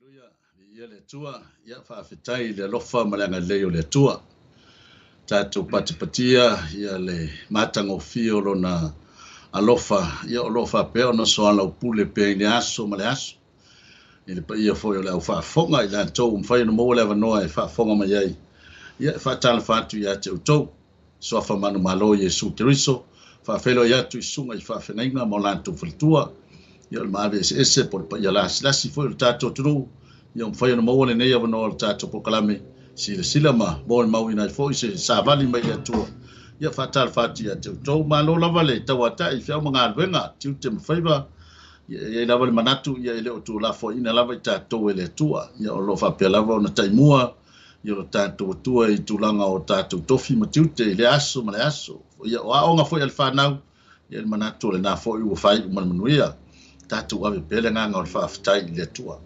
Aleluia, viia le Atua, ia faafetai i le alofa ma le agalelei o le Atua. Tatou patipatia ia le matagofie o lona alofa, ia o lo o faapea ona soalaupule pea i le aso ma le aso. I le paia foi o le au faafofoga i latou ua mafai ona maua le avanoa e faafofoga mai ai, ia e faatalofa atu ia te outou. Suafa manumalo Iesu Keriso, faafeiloai atu i susuga i faafeagaiga ma o latou faletua, ia o le maave eseese po o le paia lasilasi foi o le tatou atunuu, ia ua mafai ona maua lenei avanoa o le tatou polokalame, silasila ma molimauina ai foi se savali mai le Atua, ia faatalofa atu ia te outou. Malo lava le tauatai i feau ma galuega, tiute ma faiva, ia e i ai lava le manatu, ia e le o tuulafoaiina lava i tatou e le Atua, ia o lo o faapea lava ona taimua ia lo tatou Atua i tulaga o tatou tofi ma tiute i le aso ma le aso. Ia o aoga foi a le fanau, ia le manatu o lena foi ua faaiu ma le manuia. Tatou ave pea le agaga o le faafetai i le Atua.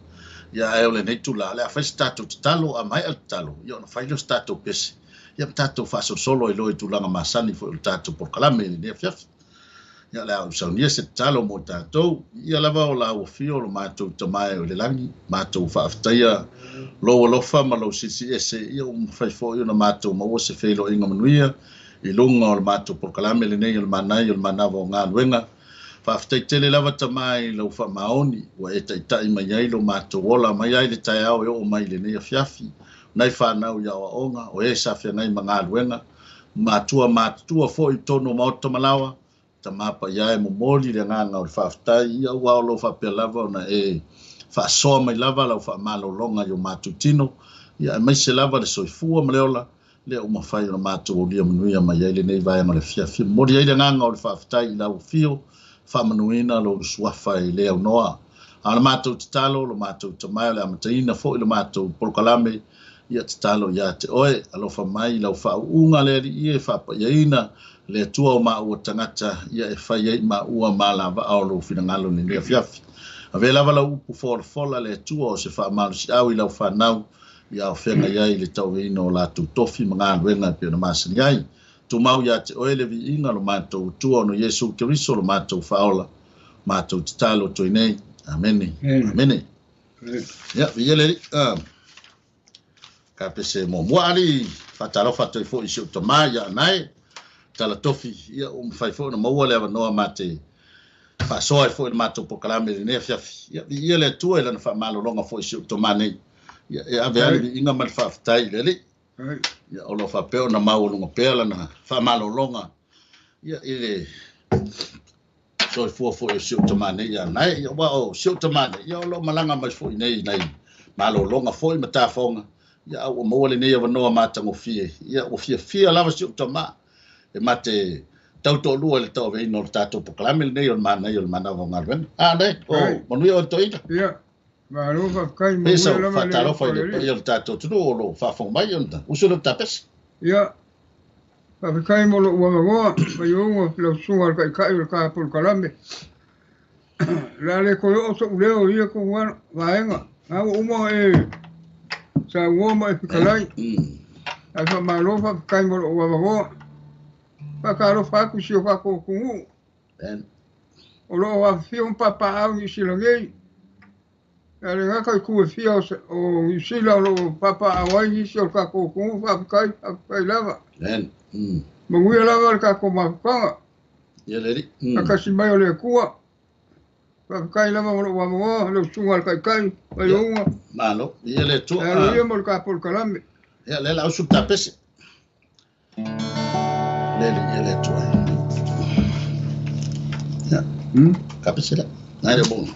Ia ae o lenei tula, o le a fai se tatou tatalo, a maea le tatalo, ia ona fai lea o se tatou pese, ia ma tatou faasolosolo ai loa i tulaga masani foi o le tatou polokalame i lenei afiafi. Ia o le a ou saunia se tatalo mo tatou. Ia lava o lau afio o lo matou Tama e o i le lagi, matou faafetaia lou alofa ma lou silisiliese, ia ua mafai foi ona matou maua se feiloaiga manuia i luga o le matou polokalame lenei o le Manaia o le Manava o Galuega. Faafetai tele lava Tama i lau faamaoni, ua e taitai mai ai lo matou ola mai ai le taeao e oo mai i lenei afiafi. Nai fanau i aoaoga, o e sa feagai ma galuega, matua matutua foi i totonu o maota ma laoa, Tama paia e momoli le agaga o le faafetai, ia aua o lo o faapea lava ona e faasoa mai lava lau faamalologa i o matou tino, ia aemaise lava le soifua ma le ola, lea ua mafai ona matou aulia manuia mai ai lenei vaega o le afiafi. E momoli ai le agaga o le faafetai i lau afio, faamanuina lou suafa e le aunoa. A o le matou tatalo, lo matou Tama e o le amataina foi le matou polokalame, ia tatalo ia te oe, alofa mai i lau faauuga le Alii e faapaiaina le Atua o maua tagata, ia e fai ai maua ma alavaa o lou finagalo i lenei afiafi. Avea lava lau upu folafola le Atua o se faamalosiau i lau fanau, ia aofeagai ai i le tauaveina o latou tofi ma galuega e pei ona masani ai. Tumau ia te oe le viiga lo matou Atua ona o Iesu Keriso lo matou Faaola, matou tatalo atu ai nei. Amene. Amene. Ia, viia le Alii. Ka pese muamua alii, faatalofa atu ai foi i si ou tama ia Anae, Talatofi, ia ua mafai foi ona maua le avanoa ma te faasoa ai foi i le matou polokalame i lenei afiafi. Ia, viia le Atua i lana faamalologa foi i si ou tama nei. Ia, e ave lava le viiga ma le faafetai i le Alii. Ia, o lo o faapea ona maualuga pea lana faamalologa, ia, i le soifua foi o si ou tama nei ia Anae. Ia, aua o si ou tama nei, ia, o lo o malaga mai foi nei i nai malologa foi ma tafaoga, ia, a ua maua lenei avanoa matagofie, ia, ua fiafia lava si ou tama e mate tautoalua i le tauaveina o le tatou polokalame lenei o le Manaia o le Manava o Galuega. A, Anae, o manuia oe le toeaina. Ia, malo faafetai, manuia Pei sau lava le faatalofa i alofa o le le Alii. paia o le tatou atunuu o lo o faafofoga mai ona uso lea o tapese. Ia, faafetai mo lou avanoa mai ouga lau susuga i le Taitai o le ta polokalame. O le a le toe oo so'u leo i ia tou vaega. A ua uma ona e saunoa ma e fetalai. Ae faamalo faafetai mo lou avanoa. Faatalofa atu i si o tatou atunuu. O lo o afifio ma papaaao i Niu Sila nei. Ae le gata i itu e fia o Niu Sila o lo o papaaao ai nisi o le tatou atunuu. Faafetai, faafetai lava. Manuia lava le tatou mafutaga. Ia le Alii. Faatasi mai o le Atua. Faafetai lava mo lou avanoa, lau susuga i le Taitai, mai ouga. Malo, ia le Atua. E alo ia mo le ta polokalame. Ia, lea la usu le tapese. Le Alii, ia le Atua. Ia, tapese lea. Nai le bonga.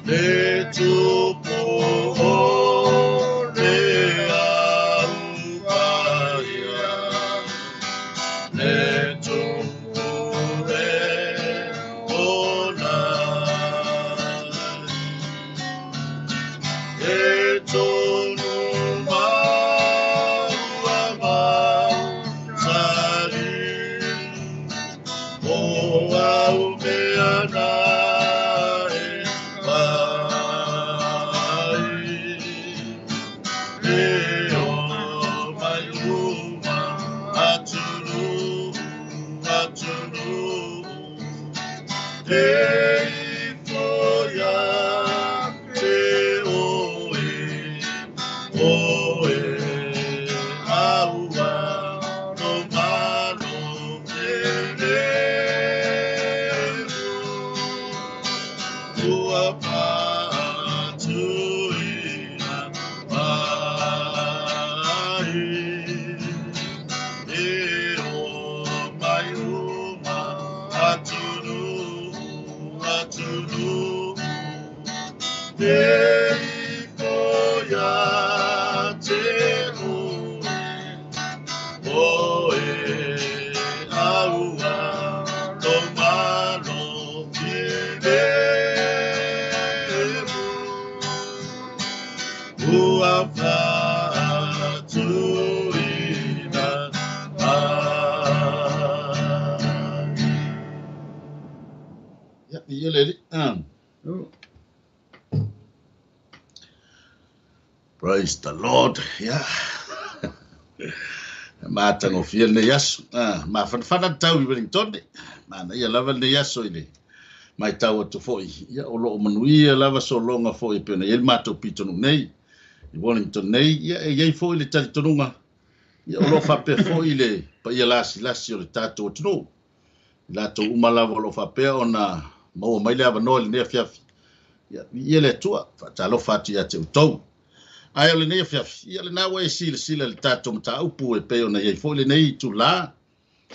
Le tupu o le au paia, le tupu e ona e tonu maua mau sali o au mea na e mai e o mai uma atunu atunu te ifo ia te oe oe aua no malo e ua patuina mai e o mai uma atunu atunu te ifo ia te oe oe aua no malo ua patuina mai. Ia, ia le alii. Praise the Lord. Ia. Matagofie lenei aso. Mafanafana le tau i Wellington. Manaia lava lenei aso i le matau atu foi. Ia, o loo manuia lava sologa foi e pei ona i ai le matou pitonuu nei. I Wellington nei, ia, e i ai foi le talitonuga. Ia, o loo faapea foi le paia lasilasi o le tatou atunuu. I latou uma lava o loo faapea ona maua mai le avanoa i lenei afiafi. Ia, viia le Atua, faatalofa atu ia te outou. Ae o lenei afiafi, ia lena ua e silasila i le tatou mataupu e pei ona i ai foi lenei itulā,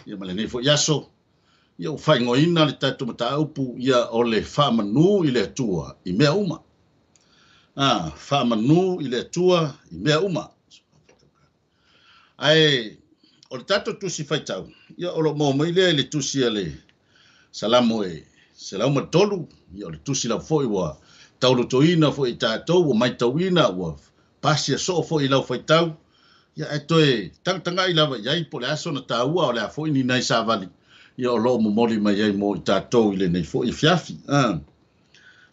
ia ma lenei foi aso, ia ua faaigoaina le tatou mataupu ia o le faamanu i le Atua i mea uma. Faamanu i le Atua i mea uma. Ae o le tatou tusi faitau, ia o lo o maua mai lea i le tusi a le Salamo e 103, ia o le tusi lava foi ua taulutoina foi i tatou, ua matauina, ua pasia soo foi i lau faitau, ia ae toe tagatagai lava i ai po o le a sona taua, o le a foi ni nai savali, ia o lo o momoli mai ai mo i tatou i lenei foi afiafi.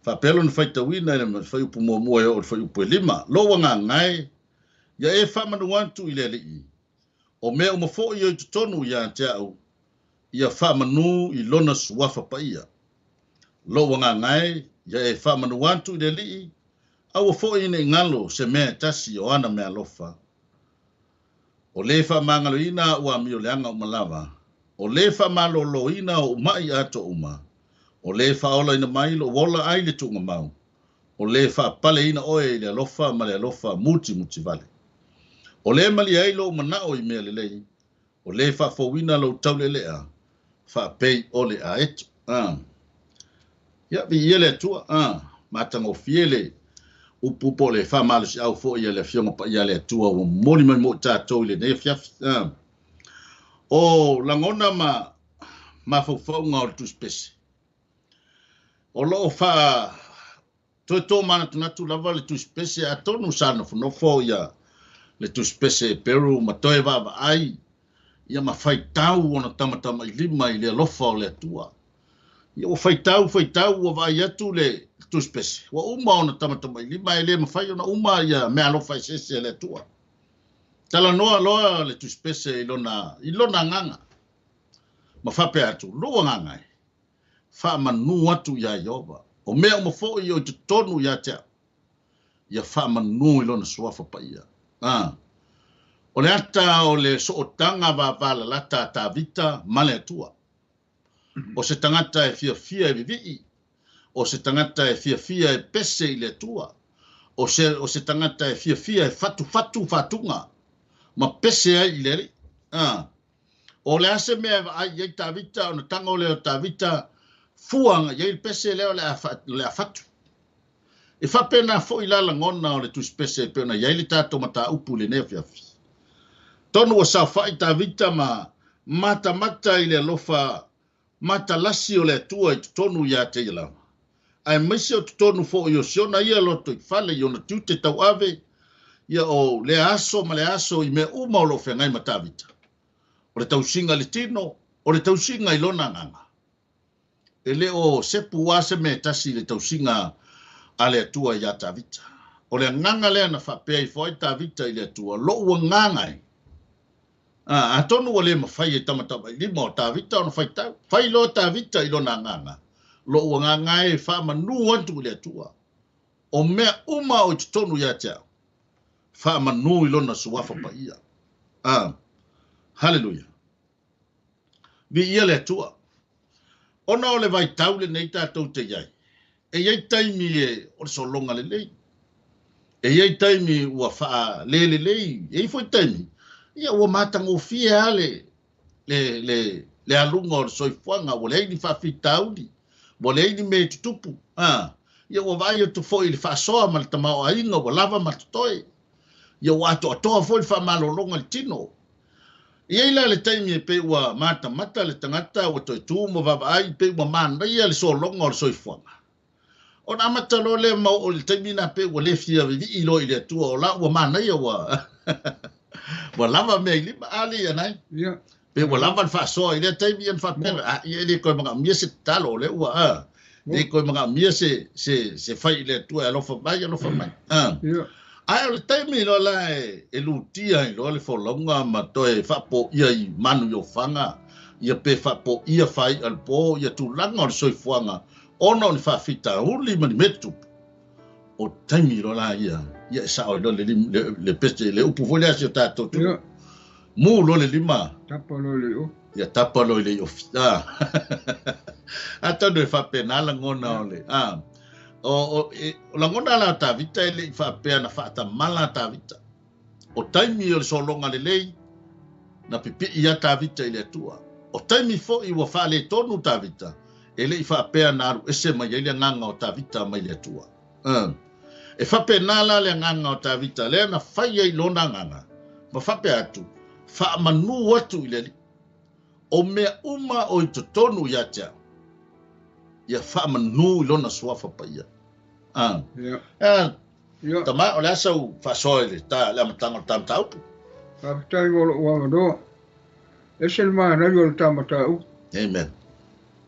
Faapea lona faitauina i le fuaiupu muamua e oo i le fuaiupu e 5, lou agaga e, ia e faamanu atu i le Alii, o mea uma foi o i totonu ia te au, ia faamanu i lona suafa paia. Lou agaga e, ia e faamanu atu i le Alii, aua foi ne i galo se mea e tasi o ana meaalofa. O le faamagaloina ua amio leaga uma lava, o le faamalōlōina o umai atoa uma, o le faaolaina mai lou ola ai le tuugamau, o le faapaleina oe i le alofa ma le alofa mutimutivale. O le malie ai lou manao i mea lelei, o le faafouina lou taulelea, faapei o le aeto. Ia, viia le Atua, matagofie le upu po o le faamalosiau foi a le Afioga Paia a le Atua ua momoli mai mo i tatou i lenei afiafi. O lagona ma mafaufauga o le tusipese, o loo faa toe tō manatunatu lava le tusipese atonu sa nofonofo ia le tusipese e Peru ma toe vaavaai ia ma faitau ona tamatamailima i le alofa o le Atua. Ia ua faitau faitau ua vaai atu le tusipese, ua uma ona tamatamailima e le mafai ona uma ia meaalofa eseese a le Atua. Talanoa loa le tusipese i lona agaga ma faapea atu, lou agaga e faamanu atu ia Ieova, o mea uma foi o i totonu ia te au, ia faamanu i lona suafa paia. O le ata o le sootaga vavalalata a Tavita ma le Atua. O se tagata e fiafia e vivii, o se tagata e fiafia e pese i le Atua, o se tagata e fiafia e fatufatu fatuga ma pese ai i le Alii. O le a se mea e vaai i ai Tavita, ona tago lea o Tavita fuaga i ai le pese lea o le a fatu. E faapena foʻi la lagona o le tusipese e pei ona i ai le tatou mataupu i lenei afiafi. Tonu ua saofaʻi Tavita ma matamata i le alofa matalasi o le Atua i totonu iā te ia lava. Aemaise o totonu foʻi o siona ia lotoifale i ona tiute tauave, ia o lea aso ma le aso i mea uma o loo feagai ma Tavita. O le tausiga i le tino, o le tausiga i lona agaga. E le o sepu lava se mea e tasi i le tausiga a le Atua iā Tavita. O le agaga lea na faapea ifo ai Tavita i le Atua, loʻu agaga e. Atonu ua le mafai e tamatamailima o Tavita ona faitau. Fai loa Tavita i lona agaga, loʻu agaga e faamanū atu i le Atua. O mea uma o i totonu iā te au, faamanū i lona suafa paia. Haleluia. Viia le Atua. Ona o le vaitau lenei tatou te i ai, e i ai taimi e o le sologa lelei. E i ai taimi ua faalelelei, e i ai foi taimi, ia ua matagofie lava le aluga o le soifuaga, ua leai ni faafitauli, ua leai ni mea e tutupu. Ia ua vaai atu foi i le faasoa ma le tamaoaiga ua lava ma totoe. Ia ua atoatoa foi le faamalologa i le tino. E i ai la le taimi e pei ua matamata le tagata ua toe tu ma vaavaai pei ua manaia le sologa o le soifuaga. Ona amata loa lea ma oo i le taimi lena pei ua le fia vivii loa i le Atua o la ua manaia ua ua lava mea i lima a le ia nai. Ia. Pe ua lava le faasoa i lea taimi ia na faapea ia e le toe manaomia se tatalo o lea ua le toe manaomia se fai i le Atua e alofa mai alofa mai. Ia. Ae o le taimi loa la e lutia ai loa le folauga ma toe faapoia i manu i ofaga, ia pe faapoia faai'a le po, ia tulaga o le soifuaga, ona o ni faafitauli ma ni mea tutupu. O taimi loa la ia, ia e sao ai loa le pese, le upu foi lea a si o tatou atunuu. Ia. Mu loa le lima. Tapa loa i le iofi. Ia tapa loa i le iofi. Atonu e faapena lagona o le. O lagona la o Tavita e le i faapea na faatamala Tavita. O taimi o le sologa lelei, na pipii ia Tavita i le Atua. O taimi foʻi ua faaletonu Tavita, e le i faapea na alu ese mai ai le agaga o Tavita mai le Atua. E faapena la le agaga o Tavita, lea na fai ai lona agaga, ma faapea atu, faamanū atu i le Alii. O mea uma o i totonu iā te au, ia faamanū i lona suafa paia. Ia. Ia. Tama, o le a sau faasoa i le ta le amataga o le ta mataupu. Faafetai mo lou avanoa. Ese le manaia o le ta mataupu. Amen.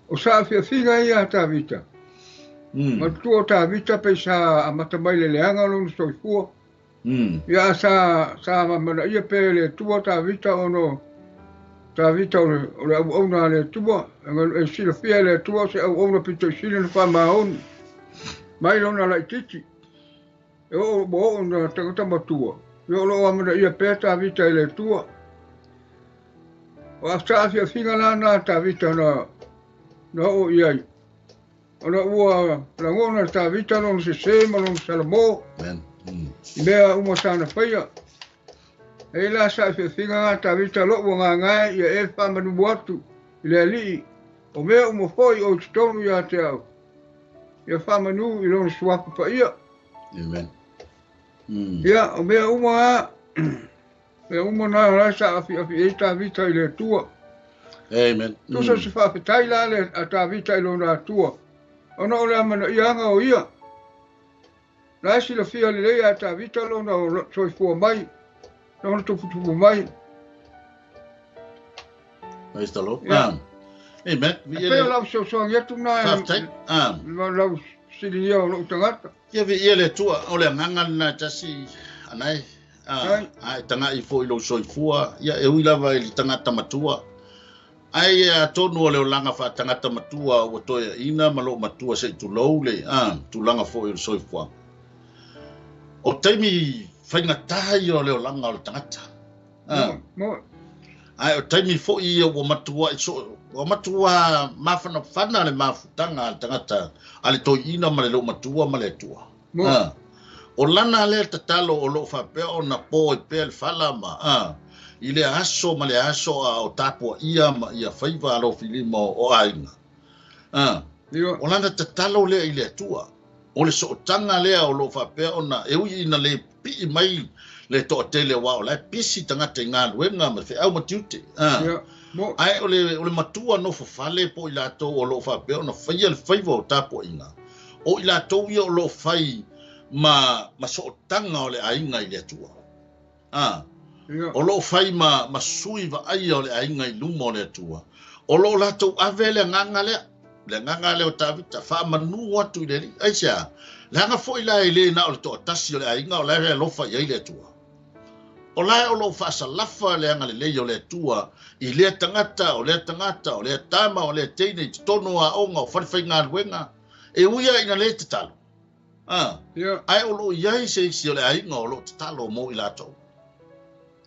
O saafiafiga ia a Tavita. Manatua o Tavita pe sa amata mai le leaga o lona soifua. Ia sa mamanaia pe le Atua Tavita ona Tavita o le auauna a le Atua. E silafia e le Atua o se auauna pito i sili ona faamaoni. Mai lona laitiiti. E oo ua oo na tagata matua. Ia o loo amanaia pea Tavita i le Atua. O saafiafiga la na Tavita na oo i ai. Ona ua lagona le Tavita lona sesē ma lona salamo. Amen. I mea uma sa na faia. E la saafiafiga na Tavita loʻu agaga e ia e faamanu atu i le Alii. O mea uma foʻi o i totonu iā te au. Ia faamanu i lona suafa paia. Amen. Ia, o mea uma a, mea uma na la saafiafi ai Tavita i le Atua. Amen. Tusa se faafetai la le a Tavita i lona Atua. Ona o le amanaiaga o ia. La e silafia lelei a Tavita lona soifua mai, lona tuputupu mai. Praise the Lord. Ia. Amen. E pei o lau fesoasoani atu na Faafetai. Lau fesiligia o lou tagata. Ia viia le Atua, o le agaga lena e tasi anai. Ai. Ai taga'i foʻi lou soifua, ia e ui lava i le tagata matua. Ai atonu o le olaga faatagata matua ua toeaʻina ma loo matua seʻi tulou le tulaga foʻi o le soifuaga. O taimi faigatā ia o le olaga o le tagata. Mo. Ae o taimi foʻi ia ua matuaʻi so ua matua mafanafana le mafutaga a le tagata a le toeaina ma le loo matua ma le Atua. Mo. O lana lea tatalo o loo faapea ona po ai pea le fala ma i le aso ma le aso a o tapuaʻia ma ia faiva alofilima o aiga. Ia. O lana tatalo lea i le Atua. O le sootaga lea o loo faapea ona e ui ina le pipii mai le toatele aua o la e pisi tagata i galuega ma feau ma tiute. Ia, mo. Ae o le matua nofo fale po o i latou o loo faapea ona faia le faiva o tapuaiga. O i latou ia o loo fai ma sootaga o le aiga i le Atua. Ia. O loo fai ma sui vaaia o le aiga i luma o le Atua. O loo latou ave le agaga lea. Le agaga lea o Tavita, faamanu atu i le Alii. Aisea? Leaga foi la e le na o le toatasi o le aiga o la e alofa i ai le Atua. O la e o loo faasalafa le agalelei o le Atua i lea tagata, o lea tagata, o lea tama, o lea teine i totonu o aoga, o falefaigaluega. E ui lava ina le tatalo. Ia. Ae o loo i ai se isi o le aiga o loo tatalo mo i latou.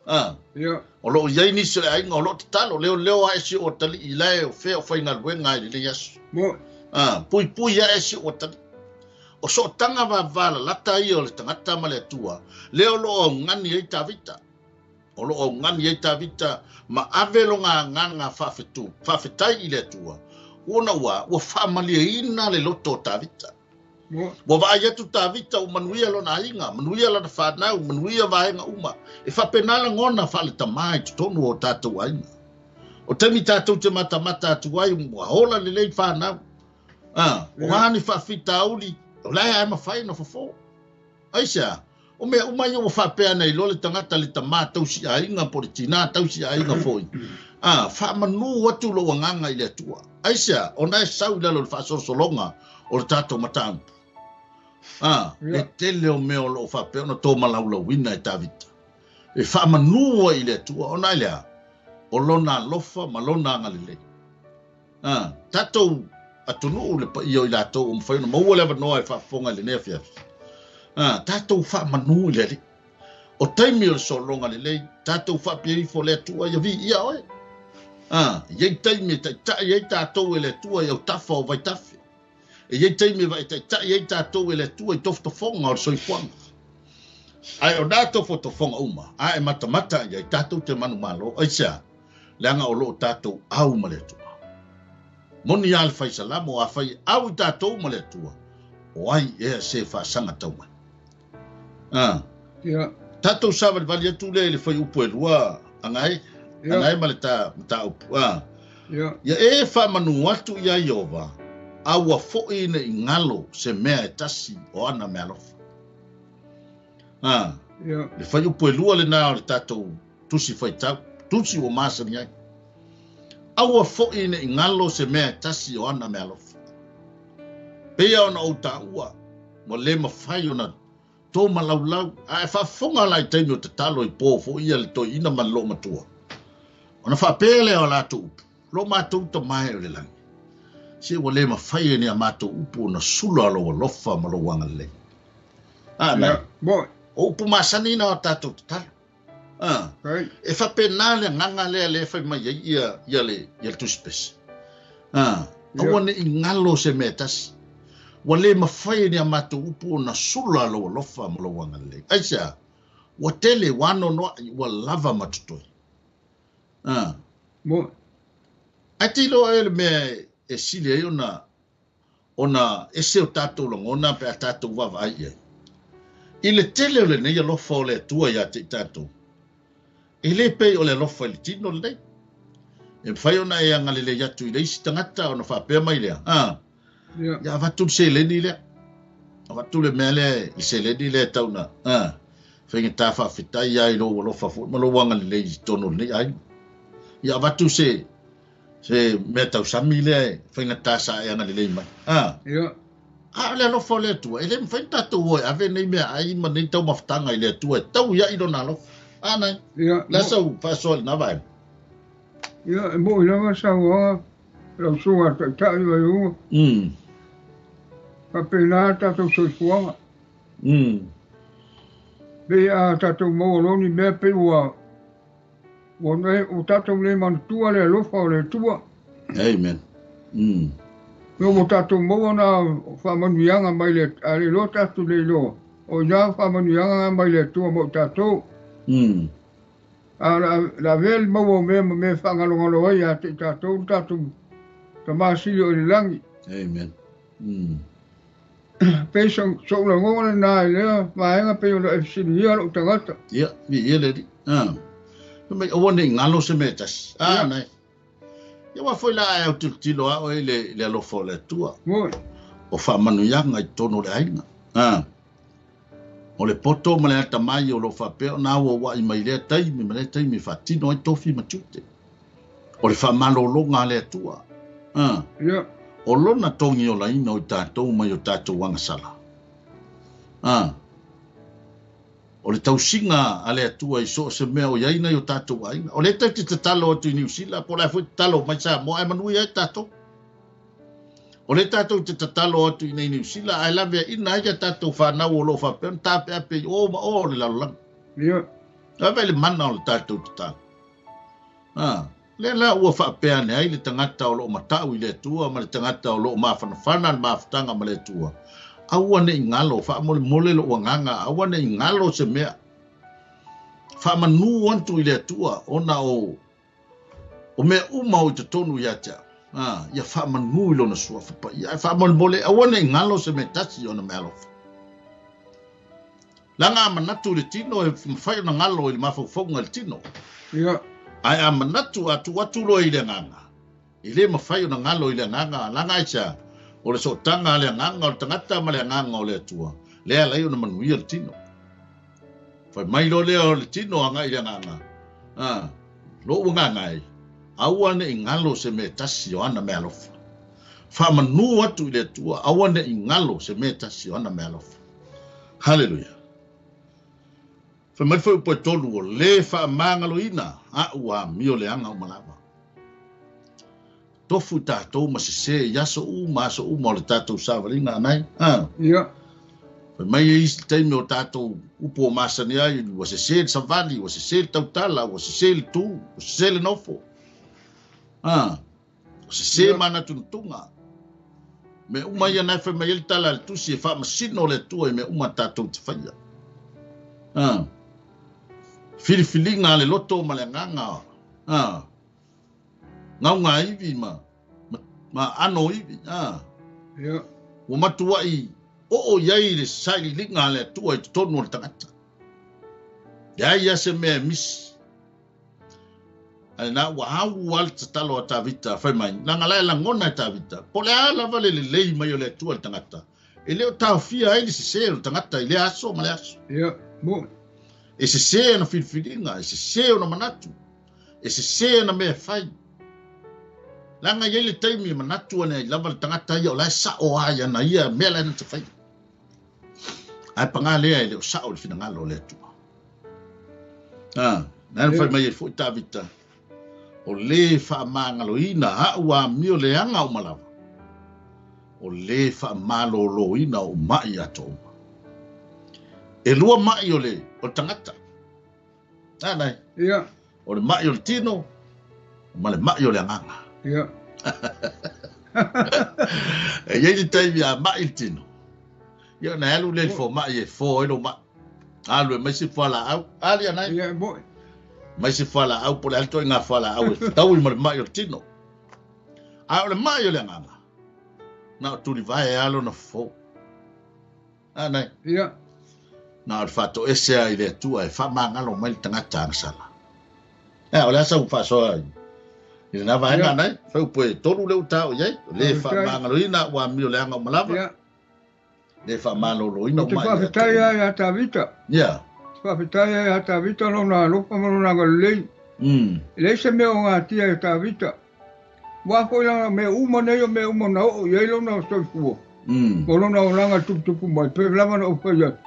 Ia. O loo i ai nisi o le aiga o loo tatalo, leoleo ae si o atalii la e o fea o faigaluega ai lenei aso. Mo. Puipui ae si o atalii. O sootaga vavalalata ia o le tagata ma le Atua, lea o loo augani ai Tavita. O loo augani ai Tavita ma ave loga agaga faafetu, faafetai i le Atua. Ona ua faamalieina le loto o Tavita. Mo. Ua vaai atu Tavita ua manuia lona aiga, manuia lana fanau, manuia vaega uma. E faapena lagona faaletamā i totonu o tatou aiga. O taimi tatou te matamata atu ai ua ola lelei fanau. O a ni faafitauli, o la e ae mafai ona fofo. Aisea? O mea uma ia ua faapea ana iloa le tagata le tamā tausi aiga po o le tinā tausi aiga foi. Faamanu atu lou agaga i le Atua. Aisea? Ona e sau i lalo o le faasolosologa o le tatou mataupu. Le tele o mea o loo faapea ona tomalaulauina e Tavita. E faamanu ai i le Atua ona e lea, o lona alofa ma lona agalelei. Tatou atunuu le paia o i latou ua mafai ona maua le avanoa e faafofoga i lenei afiafi. Tatou faamanu i le Alii. O taimi o le sologa lelei, tatou faapea ifo le Atua ia viia oe. E i ai taimi e taitai ai tatou e le Atua i autafa o vaitafe. E i ai taimi e taitai ai tatou e le Atua i tofotofoga o le soifuaga. Ae o na tofotofoga uma, a e matamata i ai tatou te manumalo, aisea? Leaga o loo tatou au ma le Atua. Moni a le faisalamo a fai au i tatou ma le Atua, o ai ea se faasaga tau mai. Ia. Tatou savalivali atu lea i le fuaiupu e 2 agai, Ia. agai ma le ta mataupu. Ia. Ia e faamanu atu ia Ieova, a ua foi ne i galo se mea e tasi o ana meaalofa. Ia. Le fuaiupu e 2 lenā o le tatou tusi faitau, tusi ua masani ai. Aua foi ne i galo se mea e tasi o ana meaalofa. Peia ona ou taua, ua le mafai ona tomalaulau, ae faafofoga la i taimi o tatalo i po foi ia le toeaina ma le loomatua. Ona faapea lea o latou upu, lo matou Tamā e o le lagi. Se ua le mafai e ni a matou upu ona sula lou alofa ma lou agalelei. Nai. Ia. Mo. O upu masani na o tatou tatalo. Ai. E faapena le agaga lea lea e fai mai ai ia le tusipese. Ia. Aua ne i galo se mea e tasi. Ua le mafai e ni a matou upu ona sula lou alofa ma lou agalelei. Aisea? Ua tele, ua anoanoai, ua lava ma totoe. Mo. Ae te iloa ea le mea e sili ai ona ese o tatou lagona pe a tatou vaavaai i ai. I le tele o lenei alofa o le Atua ia te i tatou, e le pei o le alofa i le tino lenei. E mafai ona e agalelei atu i le isi tagata ona faapea mai lea. Ia. Ia avatu le seleni lea. Avatu le mea lea, le seleni lea e tau na. Faigata faafetai ai lou alofa foi ma lou agalelei i totonu o lenei aiga. Ia avatu se mea tausami lea e faigata sa e agalelei mai. Ia. A o le alofa o le Atua, e le mafai ona tatou o e ave nei mea ai ma nei taumafataga i le Atua e tau ia i lona alofa. Nai. Ia. Le sau faasoa i lena vaega. Ia, e mo'i lava sauaga lau susuga i le taitai o iuga. Faapena tatou soifuaga. Pei a tatou maua loa ni mea pei ua tatou le manatua le alofa o le Atua. Amen. Me ua tatou maua na faamanuiaga mai le a le iloa tatou le iloa. O ina faamanuiaga mai le Atua mo i tatou. A la avea le maua o mea ma mea faagalogalo ai ia te i tatou le tatou Tamā Sili o i le lagi. Amen. Pei so'u lagona lenā i lea vaega pei ona e fesiligia lo'u tagata. Ia, viia le Alii. Fai mai aua ne i galo se mea e tasi. A nai. Ia ua foi la ae autilotilo a oe i le alofa o le Atua. O faamanuiaga i totonu o le aiga. O le poto ma le atamai o lo o faapea ona auauai mai lea taimi ma lea taimi e faatino ai tofi ma tiute. O le faamalologa a le Atua. O lona togiolaina o i tatou mai o tatou agasala. O le tausiga a le Atua i so o se mea o i ai nai o tatou aiga. O lea tatou te tatalo atu i Niu Sila, po o le a foi tatalo mai Samoa, ae manuia ai tatou. O lea tatou te tatalo atu i nei Niu Sila, ae laveaina ai a tatou fanau o lo o faapea ona tapeape i o ma o o le lalolagi. Vaai le mana o le tatou tatalo. Lea la ua faapea ane ai le tagata o lo o matau i le Atua ma le tagata o lo o mafanafana le mafutaga ma le Atua. Aua ne i galo, faamolemole lou agaga, aua ne i galo se mea. Faamanu atu i le Atua ona o mea uma o i totonu ia te au. Ia faamanu i lona suafa paia. Ae faamolemole, aua ne i galo se mea tasi ona mea alofa. Laga a manatu i le tino e mafai ona galo i le mafaufauga i le tino. Ae a manatu a tuu atu loa i le agaga, e le mafai ona galo i le agaga, laga aisea, o le sootaga a le agaga o le tagata ma le agaga o le Atua, lea ala ai ona manuia le tino. Fai mai loa lea o le tino agai i le agaga, lou agaga e, aua ne i galo se mea tasi o ana mea alofa. Faamanu atu i le Atua, aua ne i galo se mea tasi o ana mea alofa. Haleluia. Fai mai foi upu e tolu o le faamagaloina a'u amio leaga uma lava. Tofu i tatou ma sesē i aso uma aso uma o le tatou savaliga anai. Fai mai e isi taimi o tatou upu o masani ai, ua sesē le savali, ua sesē le tautala, ua sesē le tu, ua sesē le nofo. Ua sesē manatunutuga. Mea uma ia nai fai mai ai le tala a le tusi e faamasino le Atua i mea uma tatou te faia. Filifiliga a le loto ma le agaga. Gauga ivi ma ano ivi. Ua matuai oo i ai le sailiiliga a le Atua i totonu o le tagata. Leai ia se mea e misi. Ae na ua au a le tatalo a Tavita fai mai, laga la e lagona e Tavita, po o le a lava le lelei mai o le Atua i le tagata, e le o taofia ai le sesē o le tagata i lea aso ma le aso. E sesē ona filifiliga, e sesē ona manatu, e sesē ona mea e fai. Laga i ai le taimi e manatu ane ai lava le tagata ia o la e sa'o ai ana ia mea la e na te faia. Ae pagā lea e le o sa'o le finagalo o le Atua. Na fai mai ai foi Tavita, o le faamagaloina a'u amio leaga uma lava, o le faamaloloina o ma'i atoa uma. E lua ma'i o le tagata. Nai. O le ma'i o le tino ma le ma'i o le agaga. E i ai le taimi a ma'i le tino. Ia na alu le foma'i e fo ai lo ma'i. Alu e mai se fualaau. Ali anai. Mai se fualaau po le alu toi ngā fualaau e taui ma le ma'i o le tino. A o le ma'i o le agaga, na o tulivae alo na fofo. Nai. Na o le faatoese ai le Atua e faamagalo mai le tagata agasala. O le asa ua faasoa i lena vaega anai. Fai upu e tolu le uta o i ai. O le faamagaloina ua amio leaga uma lava. Le faamaloloina o mai. Te faafetai ai ia Tavita. Te faafetai ai ia Tavita lona alofa ma lona agalelei. E leai se mea o gatia ia Tavita. Ua foi lana mea uma nei o mea uma na oo i ai lona soifua. Ma lona olaga tuputupu mai pe lava na ou fai atu.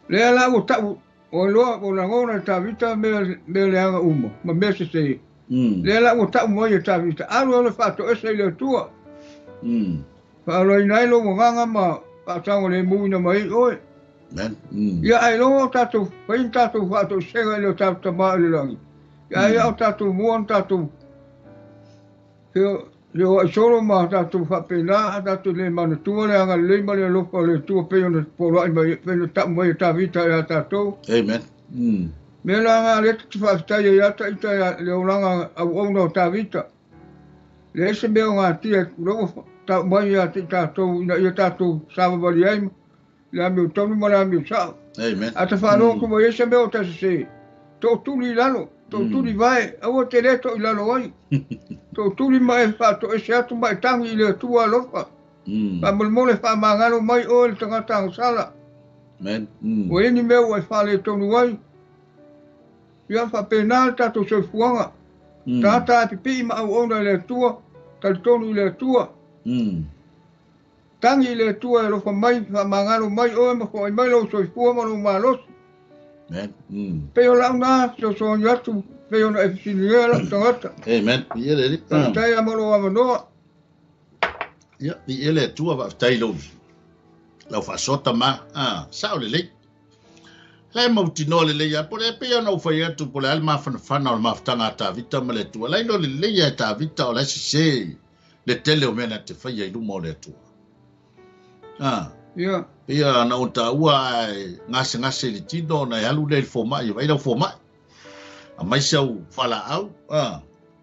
Lea la ua ta'u o iloa ua lagona e Tavita mea leaga uma ma mea sesē. Lea la ua ta'u mai e Tavita, alu au le faatoese i le Atua. Faaloaina ai lou agaga ma faasaogalemuina mai ai oe. Ia ae iloa o tatou fai tatou faatoesega i le o tatou Tamā i le lagi. Ia ai o tatou mua na tatou feoai solo ma tatou faapena a tatou le manatua le agalelei ma le alofa o le Atua pei ona poloai mai pei ona ta'u mai e Tavita ia tatou. Amen. Mea la aga lea te faafetai ai ia ita le olaga auauna o Tavita. Leai se mea o gatia lea ua Tau mai ia te i tatou ina ia tatou savavali ai le amiotonu ma le amiosa'o. Amen. A ta faalogo atu mai ai se mea o ta sesē, to'otuli i lalo, to'otuli vae, aua te lē to'i lalo ai. To'otuli ma e fa'ato'ese atu ma e tagi i le Atua alofa. Fa'amolemole fa'amagalo mai oe le tagata agasala. Amen. Ua i ai ni mea ua e fa'aletonu ai. Ia fa'apena le tatou soifuaga. Tagata ae pipi'i ma auauna i le Atua, talitonu i le Atua. Tagi i le Atua e alofa mai, fa'amagalo mai oe ma fo'i mai lou soifua ma lou malosi. Amen. Pei o la'u na fesoasoani atu, pei ona e fesiligia la'u tagata. Amen. Viia le Alii. Faafetai lava mo lou avanoa. Ia, viia le Atua, faafetai lou lau faasoa tama. Ah, sa'o lelei. La e mautinoa lelei lava, po o le a pei ona ou fai atu, po o le a le mafanafana o le mafutaga a Tavita ma le Atua. La e iloa lelei lava e Tavita o la e sesē le tele o mea na te faia i luma o le Atua. Ah. Ia. Pei ona ou taua ae gasegase i le tino ona e alu lea i le fomai e vaai lau fomai. Aumai si au fualaau. Ah.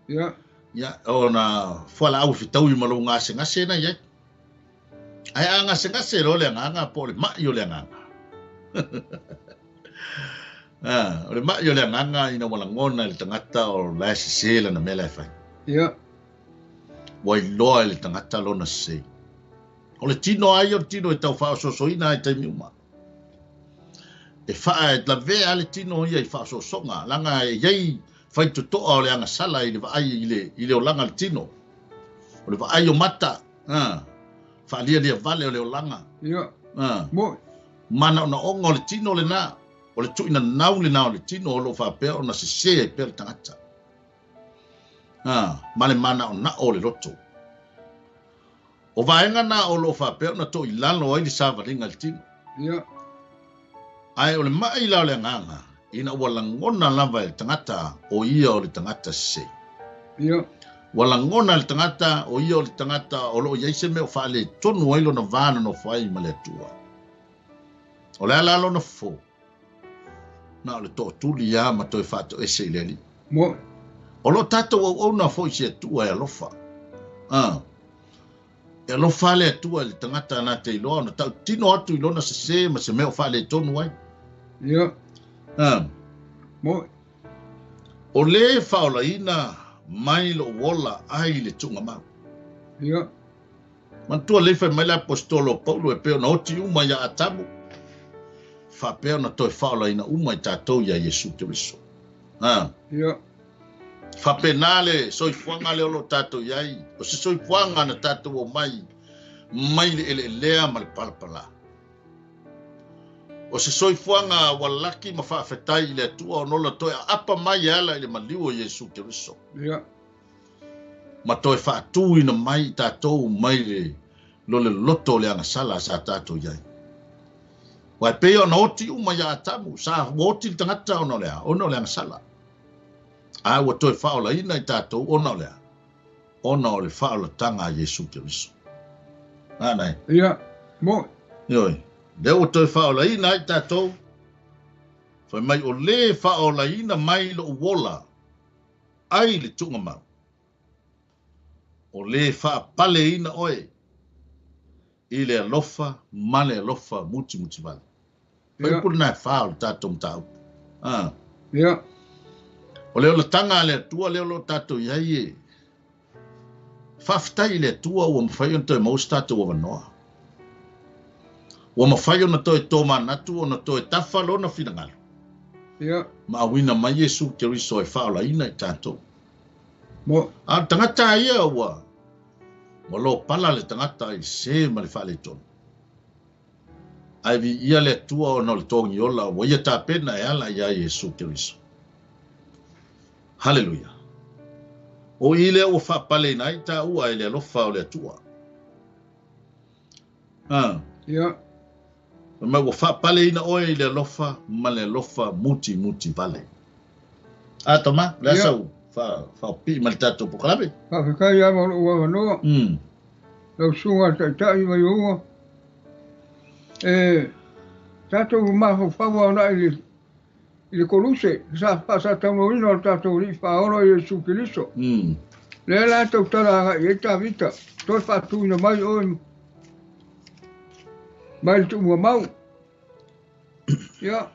Ia. Ia, ona fualaau e fetaui ma lou gasegase na i ai. Ae a gasegase loa le agaga po o le ma'i o le agaga. Ah, o le ma'i o le agaga ina ua lagona e le tagata o la e sesē lana mea la e fai. Ia. Ua iloa e le tagata lona sesē. O le tino lava ia o le tino e tau faaosoosoina lava i taimi uma. E faa e lavea lava le tino ia i faaosoosoga, leaga e i ai faitotoa o le agasala i le vaai i le, i le olaga o le tino. O le vaai o mata, a, faalialia vale o le olaga. Ia. A, Mo'i. manaonaoga o le tino lena, o le tuuinanau lena o le tino o lo o faapea ona sesē ai pea le tagata. A, ma le manaonao o le loto. O vaega na o lo o faapea ona toilalo ai le savaliga i le tino. Ia. Ae o le ma'i la o le agaga, ina ua lagona lava e le tagata o ia o le tagata sesē. Ia. Ua lagona e le tagata o ia o le tagata o lo o i ai se mea o faaletonu ai lona va nonofo ai ma le Atua. O le a la lona fofo? Na o le tootuli lava ma toe faatoese i le Alii. Mo'i. O lo o tatou auauna foi i se Atua e alofa. A. E alofa le Atua i le tagata na te iloa ona tautino atu i lona sesē ma se mea o faaletonu ai. Ia. A. Mo'i. O lē faaolaina mai lou ola ai le tuugamau. Ia. Manatua lelei fai mai le aposetolo o Paulo e pei ona oti uma iā Atamu, faapea ona toe faaolaina uma i tatou iā Iesu Keriso. A. Ia. Faapena le soifuaga lea o lo o tatou i ai, o se soifuaga na tatou omai mai le eleelea ma le palapala. O se soifuaga ua laki ma faafetai i le Atua ona ola toe aapa mai e ala i le maliu o Iesu Keriso. Ia. Ma toe faatuina mai i tatou mai le lo le loto o le agasala sa tatou i ai. Aua e pei ona oti uma iā Atamu, sa ua oti le tagata ona o le a? Ona o le agasala. A ua toe faaolaina i tatou ona o le a? Ona o le faaolataga a Iesu Keriso. A nai? Ia, mo'i. Ioe, lea ua toe faaolaina ai tatou, fai mai o lē faaolaina mai lou ola ai le tuugamau. O lē faapaleina oe i le alofa ma le alofa mutimutivale. Ia. Faaiupu lena e fa o le tatou mataupu. A. Ia. O le olataga a le Atua lea o lo o tatou i ai e faafetai i le Atua ua mafai ona toe maua se tatou avanoa. Ua mafai ona toe tomanatu ona toe tafa lona finagalo. Ia. Ma auina mai Iesu Keriso e faaolaina i tatou. Mo. A o le tagata ia ua ua lopala le tagata i le sē ma le faaletonu. Ae viia le Atua ona o le togiola ua ia tapena e ala iā Iesu Keriso. Haleluia! O i lea ua faapaleina ai tāua e le alofa o le Atua. A. Ia. Fai mai ua faapaleina oe i le alofa ma le alofa mutimuti vale. A Toma, o le a Ia. sau faaopii mai le tatou polokalame? Faafetai lava o lou avanoa. Lau susuga i le Taitai ma Iouga. E tatou mafaufau aona'i i le i le Koluse, sa faasataunoina o le tatou Alii Faaola Iesu Keriso. Lea la tautala agai ai Tavita, toe faatuina mai oe mai le tuuamau. Ia,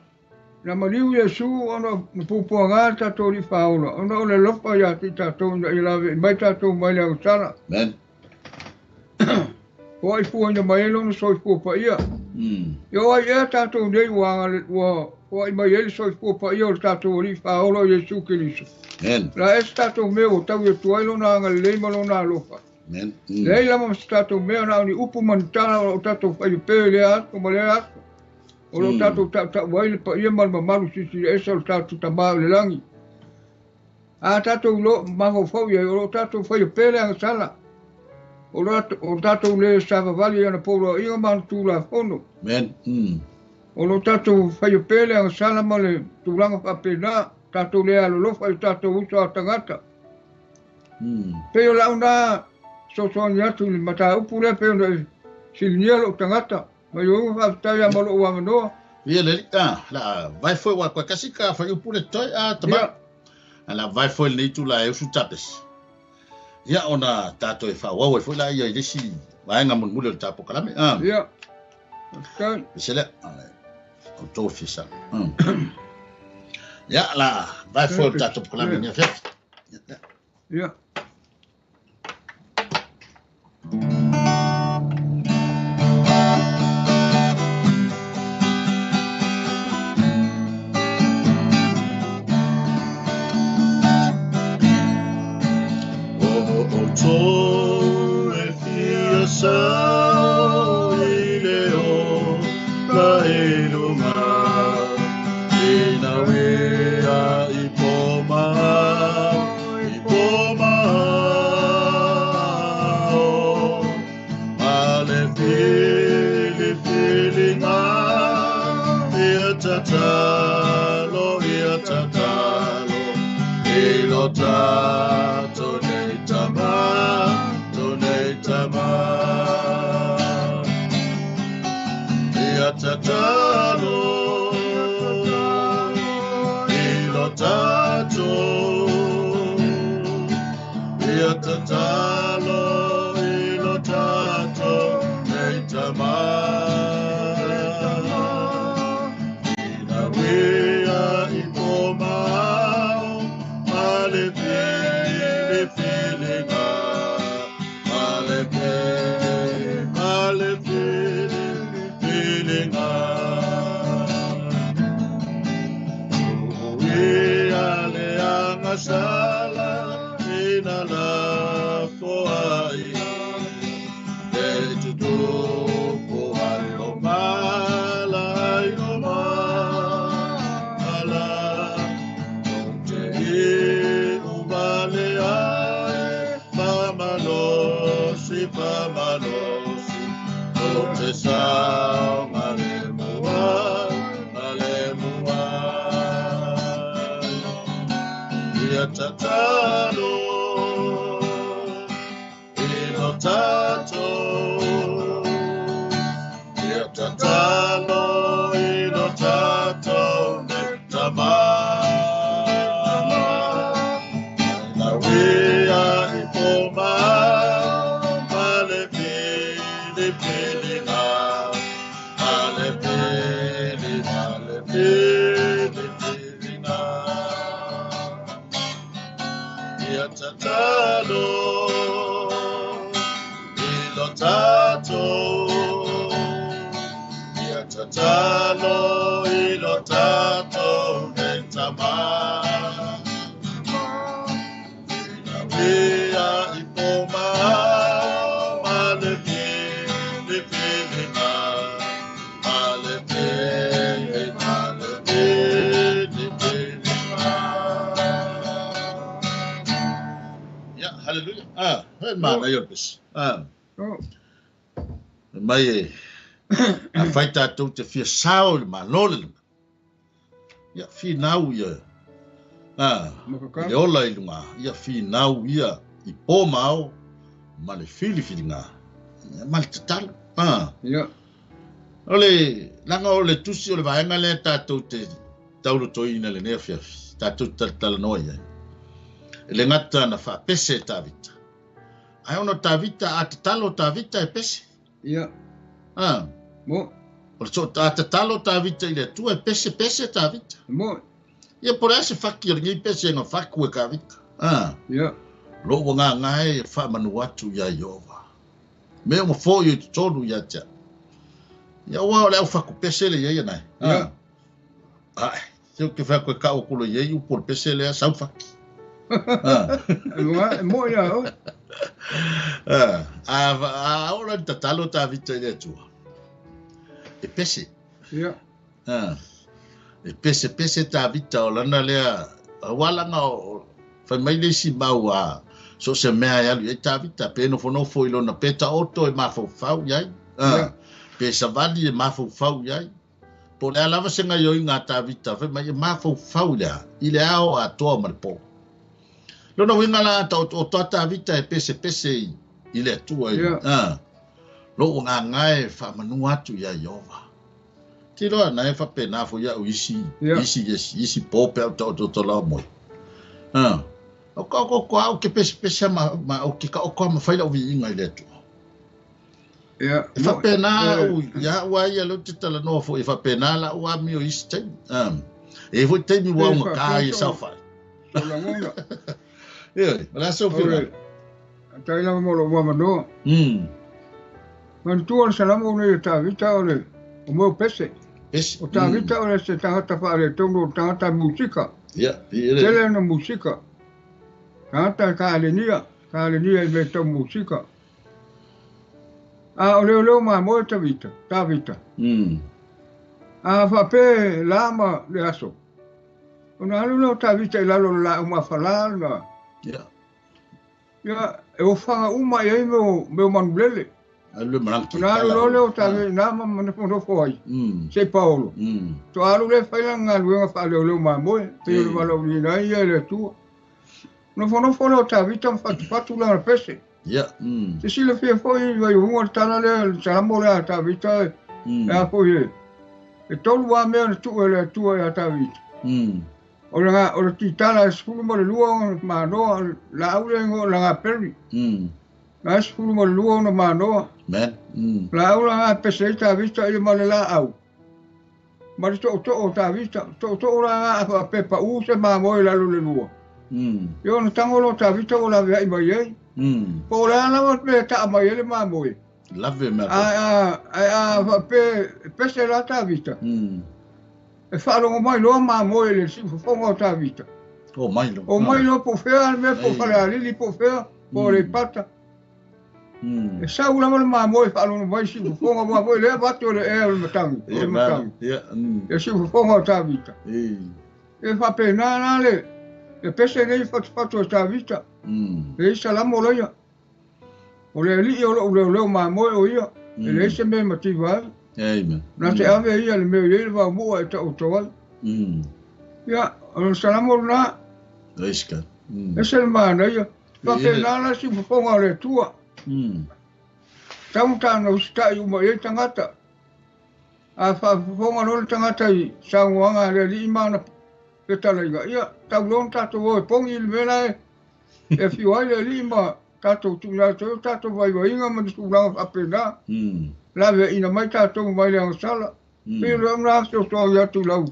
na maliu Iesu ona na pupuaga le tatou Alii Faaola, ona o le alofa ia te i tatou ina ia laveai mai tatou mai le agasala. Amen. O ai fuaina mai ai lona soifua paia. Ia o ai ea tatou nei ua foai mai ai le soifua paia o le tatou Alii Faaola o Iesu Keriso. Amen. La e se tatou mea ua tau atu ai lona agalelei ma lona alofa. Amen. Leai lava ma se tatou mea na o ni upu ma ni tala o lo o tatou faia pea i lea aso ma lea aso. O lo o tatou tautau ai le paia ma le mamalu silisili ese o le tatou Tamā o le lagi. A tatou lo mafaufau i ai, o lo o tatou faia pea le agasala. O lo tatou le savavali i ana poloaiga ma ana tulafono. Amen. O lo tatou faia pea le agasala ma le tulaga faapena, tatou le alolofa i tatou uso a tagata. Pei o lau na sosoani atu i le mataupu lea pei ona e silinia lou tagata. Mai ouga faafetai a ma lou avanoa. Ia le la vai foi wa kwa kasi ka fa upu le toi a tama. Ala vai foi le tu la e usu tapes. Ia ona tatou e faaauau ai foi la ia i le isi vaega mulimuli o le tatou polokalame. Ia. Faafetai. Se lea, o tou fia. Ia la vai foi o le tatou polokalame ni afiafi. Ia. O e fia sao i le o la e lunga ina wea i po mao ma le fili filinga ia tatalo i lo tato nei tama to nei tama ia tatalo i lo tato ia tatalo i lo tato nei tama ina wea i po mao ma le fili filinga ma le fili filinga Uia le agasala ina la foai e tutupu ai o mala ai o mala te i uvale ai pamalosi pamalosi o te sao malemua malemua ia tatalo i lo tato ia tatalo i lo tato me tama na wea i po mao ma le fili filinga ma le fili ma le fili filinga ia tatalo i lo tato ia tatalo i lo tato me tama ina wea i po mao ma le fili filinga ma le fili ma le fili filinga. Ia, hallelujah. He mana i o le pesi. Mai e a fai tatou te fia sao i le malo le lunga. Ia, finau ia. I le ola i lunga. Ia, finau ia i pō mao ma le filifilinga. Ia, ma le tatalo. Ia. O le langa o le tusi o le vaega lea tatou te taulotoina lenei afiafi. Tatou te talatalanoa i ai. E le gata na faapese e Tavita. Ae ona o Tavita, a tatalo Tavita e pese. Ia. A. Mo. O le so, a tatalo Tavita i le Atua e pese pese Tavita. Mo. Ia po o le a se faki o lenei pese na faku e Tavita. A. Ia. Lou agaga e faamanu atu iā Ieova. Mea uma foi o i totonu ia te au. Ia aua o le au faku pese le i ai anae. A. Ia. Ae, se ou te fai atu e kau atu loa i ai upu o le pese lea, sau faki. A. E moe ia oe. A, a, a oo la i le tatalo Tavita i le Atua, e pese. Ia. A, e pese pese Tavita o lana lea, aua laga o, fai mai le isi mau a, so o se mea e alu i ai Tavita, pe nofonofo i lona pe taoto e mafaufau i ai, a, Ia. pe savali e mafaufau i ai. Po o le a lava se gaioiga a Tavita, fai mai e mafaufau i le a, i le ao atoa ma le po. Lona uiga la a taotooto a Tavita e pesepese i, i le Atua i, Ia. a, lou agaga e faamanu atu iā Ieova. Tilo a nae faapena foi au isi, Ia. isi, isi, isi po pe au taotooto lao moe. A, o ka o ko au ke pesepese ma, ma o ke ka o ko ma fai lau viiga i le Atua. Ia. E faapena Mo. au ia au a ia lea ou te talanoa foi e faapena lau amio i isi taimi. E i ai foi taimi ua E augata faapea ai e sou saofai. sou lagona. Ioe, o le a sou O le finagalo? faafetai lava mo lou avanoa. Manatua le salamo nei o Tavita o le o mea o pese. Pese. O Tavita o le se tagata faaletonu o le tagata musika. Ia, i ele. Tele ona musika. Tagata e kalenia, kalenia i mea tau musika. A o leoleo mamoe Tavita, Tavita. A faapea la ma le aso. Ona alu lea o Tavita i lalo o le laau mafala na. Ia. Ia, e ofaga uma i ai mea o, mea o manulele. Alu le malagi Ona alu tala loa lea o o. Tavita na ma manofonofo ai. Se i paolo. Toa alu lea fai lana galuega faaleoleo mamoe, pei o le valaauliina ai ia e le Atua. Nofonofo lea o Tavita ma fatufatu lana pese. Ia. Se silafia foi i Vaiuga le tala lea, le salamo lea a Tavita e, e a foi e. E tolu lava mea na tuu e le Atua ia Tavita. O le, o le titala e 12 ona manoa, o le laau lea e igoa o le lagaperi. Na e 12 ona manoa. Man. Laau la pese ai Tavita ia ma le laau. Ma le tootoo o Tavita. Tootoo la a faapea pau se mamoe i lalo le lua. Ia ona tago loa o Tavita ua laveai mai ai. Po o le a lava le mea e taa mai ai le mamoe. Lave mea. Ae a, ae a faapea e pese la Tavita. E faalogo mai loa mamoe i le siufofoga o Tavita. O mai loa. O mai loa po o fea le mea, po o Falealili, po o fea, po o Aleipata. E sau lava le mamoe e faalogo mai siufofoga, aua foi lea avatu e le ea o le matagi, o le matagi. Ia. E siufofoga o Tavita. E faapena la le, le pese nei fatufatu e Tavita. E i salamo laia. O le alii o lou leoleo mamoe o ia, e leai se mea e mativa ai. Amen. Na te ave ia le mea o i ai le vaomua e taoto ai. Ia, o le salamo lena. Praise God. Ese le manaia. Faapena la siufofoga o le Atua. Taugata na usitai uma i ai tagata. A faafofoga loa le tagata i saunoaga a le alii ma ana fetalaiga, ia, tau loa ona tatou o e pogi i le mea la e afio ai le alii ma tatou tuuina atu ai o tatou vaivaiga ma ni tulaga faapena. Laveaiina mai tatou mai le agasala. Pei o le au lena fesoasoani atu i lau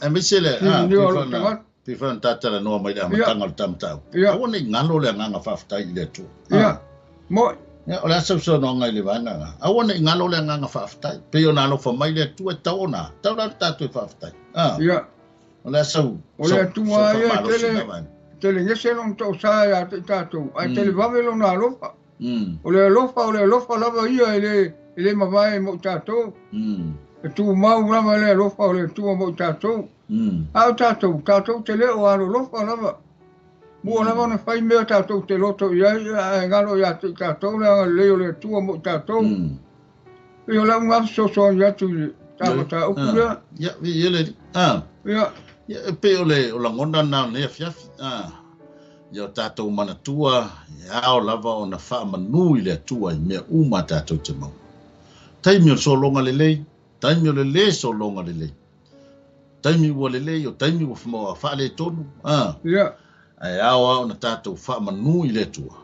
Aemaise le, a, filifiliga o lou tagata. pei foi ona tatalanoa mai le amataga o le tamatau. Ia. Aua ne i galo le agaga faafetai i le Atua. Ia. Moi. Ia, o le a sau saunoaga i le vaega lena. Aua ne i galo le agaga faafetai. Pei ona alofa mai le Atua e tau ona, tau la le tatou e faafetai. A. Ia. O le a sau, O le Atua sau ia e faamalosi tele, na vaega. tele gese lona toasa ia te i tatou, ae tele vave lona alofa. O le alofa, o le alofa lava ia e le, e le mavae mo i tatou. E tumau lava le alofa o le Atua mo i tatou. A o tatou, tatou te le o alolofa lava. Mua lava ona fai mea tatou te loto i ai, ae galo ia te i tatou le agalelei o le Atua mo i tatou. Pei o lau lena fesoasoani atu i le ta mataupu lea. Ia, ia le alii. A. Ia. Ia, e pei o le o lagona lena o lenei afiafi. A. Ia o tatou manatua, e ao lava ona faamanu i le Atua i mea uma a tatou te maua. Taimi o le sologa lelei, taimi o le lē sologa lelei. Taimi ua lelei, o taimi ua faaletonu. A. Ia. Ae ao lava ona tatou faamanu i le Atua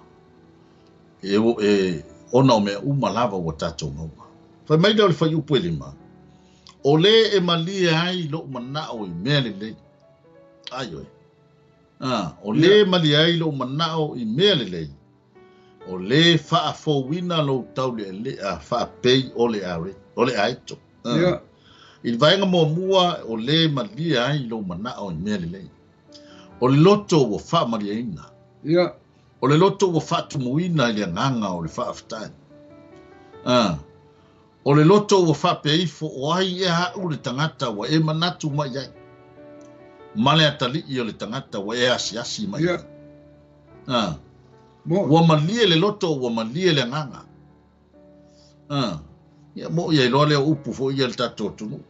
e ona o mea uma lava ua tatou maua. Fai mai lea o le fuaiupu e 5, o lē e malie ai lou manao i mea lelei. Ai oe. O lē malie ai lou manao i mea lelei. O lē faafouina lou taulealea faapei o le are, o le aeto. I le vaega muamua o lē malie ai lou manao i mea lelei. O le loto ua faamalieina. O le loto ua faatumuina i le agaga o le faafetai. O le loto ua faapeifo o ai e a'u le tagata ua e manatu mai ai. Ma le atalii o le tagata ua e asiasi mai ai. Ua malie le loto, ua malie le agaga. Ia mo ia iloa lea upu foi ia le tatou atunuu.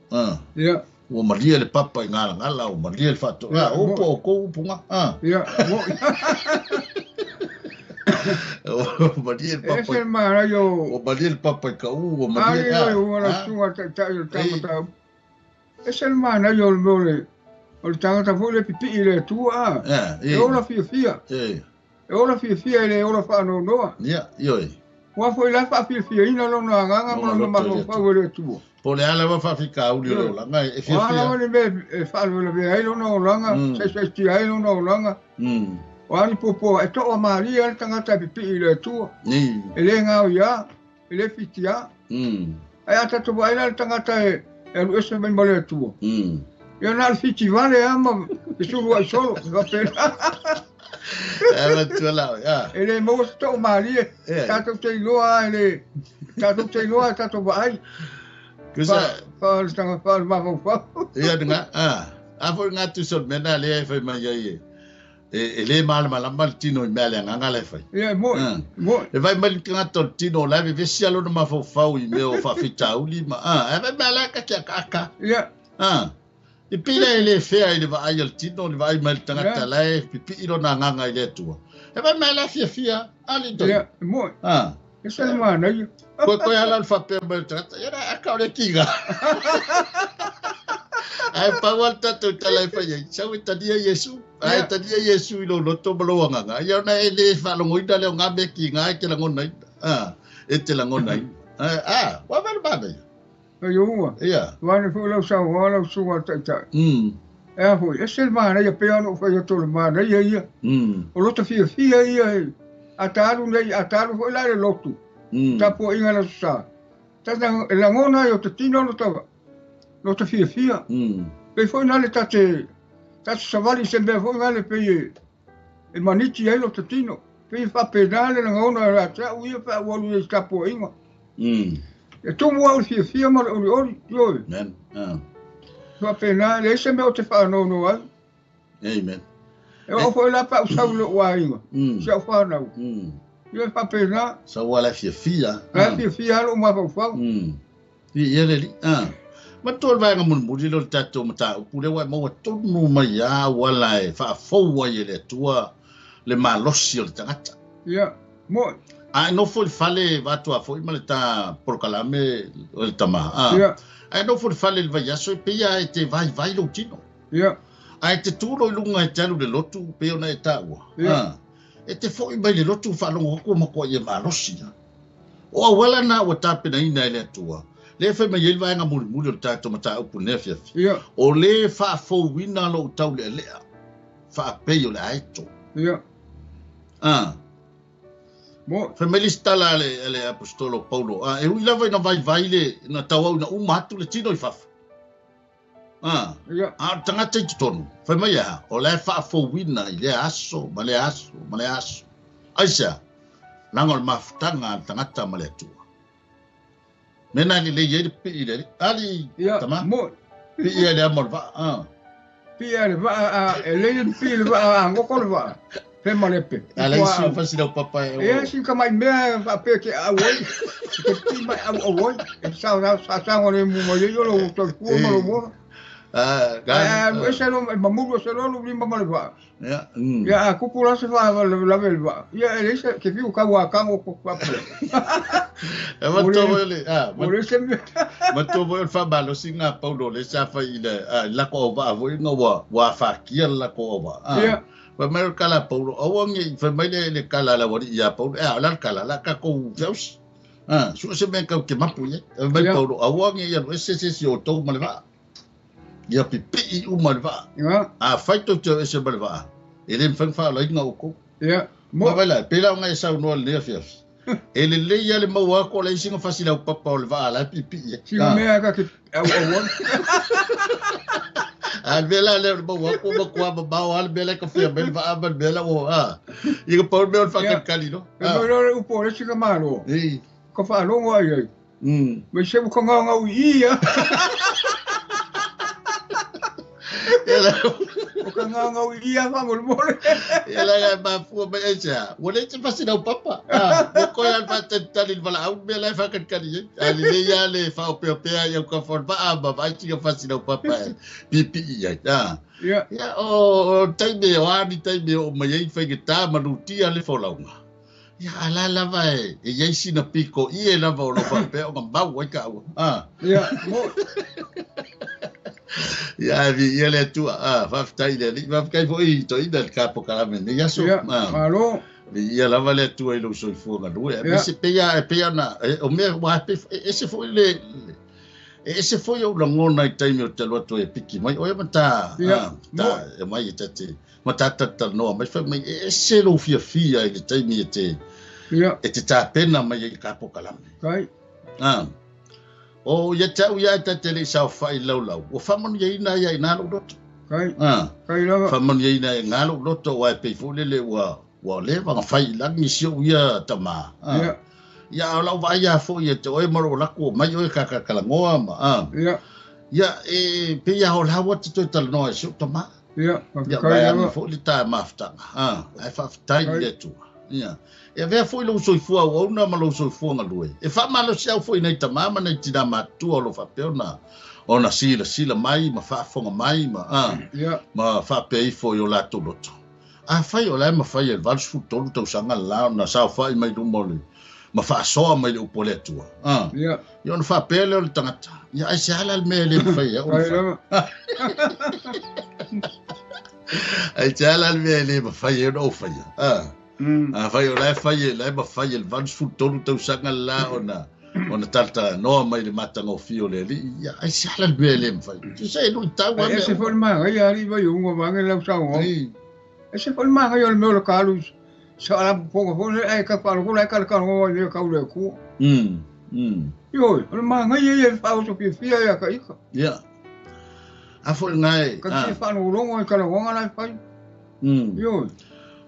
Ua malie le papa i galagala, ua malie le faatoa. Upu o kou upu ngā. Ua malie le papa. Ese maraio. Ua malie le papa i ka u, ua malie. Ai, ua la sunga taitai o le tamata. Ese manaio o le mea o le tagata foi le pipii le Atua. E ola fiafia. E ola fiafia e le ola faanoanoa. Ia, ioi. Ua foi la faafiafiaina lona agaga ma lona mafaufau e le Atua. Po le a lava faafitauli o le olaga e fiafia. O a lava le mea e faalavelavea ai lona olaga, saisaitia ai lona olaga. O a ni puapua e to'a malie le tagata e pipii i le Atua. E le gaoiā, e le fitiā. Ae a tatou vaai la le tagata e alu ese mai ma le Atua. Ia na o le fiti vale lava ma fesulua'i solo, e faapena. E le maua se to'a malie, tatou te iloa e le, tatou te iloa e tatou vaai. Fa le mafaufau. Ia nga, a foi ngā tusa o le mea nā lea e fai mai ai e le malamalama le tino i mea le agaga la e fai. Ia, moi, moi. E vai mai le tagata o le tino o la e vevesi a lona mafaufau i mea o faafitauli ma, e vai mai la ka ke akaaka. Ia. I pila e le fea i le vaai a le tino, le vaai mai le tagata la e pipii lona agaga i le Atua. E vai mai la fiafia, ali toi. Ia, moi. E se le manaia. Koe koe ala le faapea mai le tagata, ia na aka o le kiga. Ae pau a le tatou tala e fai ai, sau e talia Iesu. Ae talia Iesu i lou loto ma lou agaga. Ia ona e le faalogoina lea o ngā mea kiga e te lagona ai. E te lagona ai. Ua vai le manaia. Ai ua. Ia. Ua foi lau saunoa lau susuga taitai. E a foi, ese le manaia pei ona ou fai atu o le manaia ia. O lota fiafia ia a ta alu nei, a ta alu foi la i le lotu. Tapuaiga le aso Sa. Tata e lagona ai o te tino lota fiafia. Pei foi na le tate savali se mea foi na le pei e maniti ai lota tino. Pei faapena le lagona e a te au ia pe au alu i tapuaiga. E tumu au le fiafia ma le olioli, ioe. Amen. Faapena, leai se mea o te faanoanoa ai. Amen. E oo foi la pe au sau i lou aiga, si au fanau. Ia faapena. Sau ala fiafia. La fiafia lou mafaufau. Ia le li. Matua le vaega mulimuli lea o le tatou mataupu lea ua e maua tonu mai lava auala e faafou ai e le Atua le malosi o le tagata. Ia, moi. A e nofo i le fale vaatoa foi ma le ta polokalame o le tama. Ia. A e nofo i le fale i le vaiaso e pei e te vaivai lou tino. Ia. A e te tulo i luga e te alu le lotu pei ona e taua. Ia. E te foi mai le lotu faalogo atu matua ia malosi. O auala na ua tapenaina e le Atua. Le fai mai ai le vaega mulimuli o le tatou mataupu nei afiafi. Ia. O le faafouina lou taulealea faapei o le aeto. Ia. Mo. Fai mai le isi tala a le apostolo Paulo. E ui lava ina vaivai le na tauau ina uma atu le tino i fafo. Ia. A o le tagata i totonu. Fai mai a, o le faafouina i le aso, ma le aso, ma le aso. Aisea, leaga o le mafutaga a le tagata ma le Atua. Mea na lelei ai le pipii le ali, Ia, tama. Mo. Pipii ai le amo o le vaa. Pipii ai le vaa, e lei le pipii le vaa, a ngoko le vaa. Pe malepe. A le isi o fasi lau papa e o. Ia, si ka mai mea faapea te au ai. Te pipii mai au au ai. E sa sa sa sa ngone mu mai ai o lo toifua ma lo mola. Ai alu ese lo mamulu se lo lima ma le vaa. Ia a kupu la se fa lave le vaa. Ia e le se ke fiu ka wa kango ko pa. E ma to le a ma le se ma to le fa ba lo singa Paulo le sa fa i le la ko va vo nga wa wa fa kia la ko va. Ia fa mai kala Paulo awa ngi fa mai le kala la wari ia Paulo e la kala la ka ko feus. Su se me ka ke mapu ye. Mai Paulo awa ngi ia se se si o to ma le va. Ia pipi u ma le va. Ia a fai to te se ma le va. E le mfang fa la inga o ko. Ia mo va la pela ngai sa no le fia. E le le ia le maua ko le singa fasila o papa o le va la pipi. Si mea ka ke au au. A vela le maua ko ma kwa ma ba al bela ka fia bel va ba bela o a. I ka paul me o fa ka kali no. E mo le upo le singa malo. Ei. Ka fa longo ai ai. Me se ko nga nga i ia. O ka nga nga i ia fa mo mo. Ia la ga ma fu ma e cha. Wo le te fasila o papa. Mo ko ya fa te tali vala au me la fa ka kali. Ali le ia le fa o pe pe ia ka for ba ba ba ti ka fasila o papa. Pipi ia. Ia. Ia o tai me o ani tai me o mai fa ke ta manutia le folaunga. Ia ala lava e ia sina piko i e lava o lo fa pe o ngau ai ka. Ia mo Ia vi ia le tua fa tai le li fa kai foi to ina ka po kala me ia so malo vi ia lava le tua i lo so fu nga lu e se pe ia e pe na o me wa pe e se foi le e se foi o langona i taimi o te loto e piki mai o e mata ta e mai te te mata ta no mai fa mai e se lo fia fia i le taimi e te e te tapena mai i ka po kala me kai o ia tau ia te te le sau fai lau lau. O whamanu ia ina ia ina lo roto. Kai. Kai lava. Whamanu ia ina ia ngā lo roto wa e peifo lele ua le wanga fai langi sio ia tama. Ia. Ia o lau vai ia fo ia te oe maro lako mai oe kakakalangoa ma. Ia. Ia e pe ia o lawa te toi talanoa e sio tama. Ia. Ia mai ane fo li tā mafutanga. Ai whawhitai le atua. Ia. E vea foi lo soifua o una ma lo soifua ngalue. E fa malo si au foi nei tamama nei tina matua lo fa ona ona sila sila mai ma fa fonga mai ma ma fa pe ifo yo la to loto. A fai o la ma fai el vals fu tolu tau sanga la na sa fa mai lu mole. Ma fa soa mai le upole tua. Ia. Yo na fa pele o le tangata. Ia ai se ala me le fai ya o fa. Ai se ala me le fai o fai. A fai o la fai la ma fai el vans fu tolu tau sanga la ona ona talta no mai le matanga o fio le li ia ai se ala me le fai. Tu sei lu tau me. E se foi ma ai ari vai ungo vange la sa o. E se foi ma ai o me lo kalu. Sa ala po ko ai ka pa lo la ka ka o le ka le ku. Yo, o ma ngai e fa o fi fi ia ka ika. Ia. A foi ngai. Ka ti fa no longo ka lo nga la fai. Yo.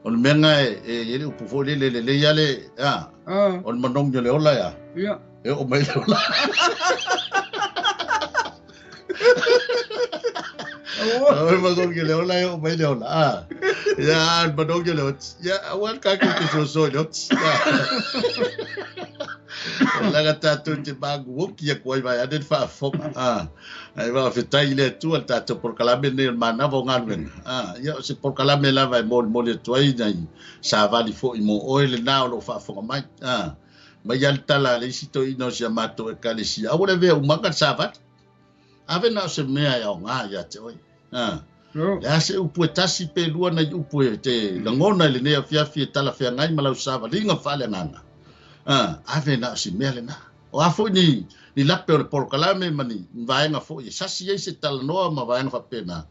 O le mea e e le upu foi le le le ia le o le manongi o le ola ia. Ia. E o mai le ola. O le manongi o le ola e o mai le ola. Ia le manongi o le oti. Ia aua le kākou te soso i le oti. O laga tātou te mangu oki ia kuai vai ane le faafofoga. Ai faafetai i le Atua le tatou polokalame nei o le manava o galuega. Ia o se polokalame lava e molimoli atu ai nai savali foʻi mo oe lenā o loo faafofoga mai. Mai a le tala a le isi toeaina o sia matou ekalesia. Aua le vea umaga le savali. Ave na o se mea e aogā ia te oe. Le a se upu e tasi pe lua nai upu e te lagona i lenei afiafi e talafeagai ma lau savaliga faaleagaga. Ave na o si mea lenā. O a foi ni lape o le polokalame ma ni vaega foi e sasi ai se talanoa ma vaega faapena.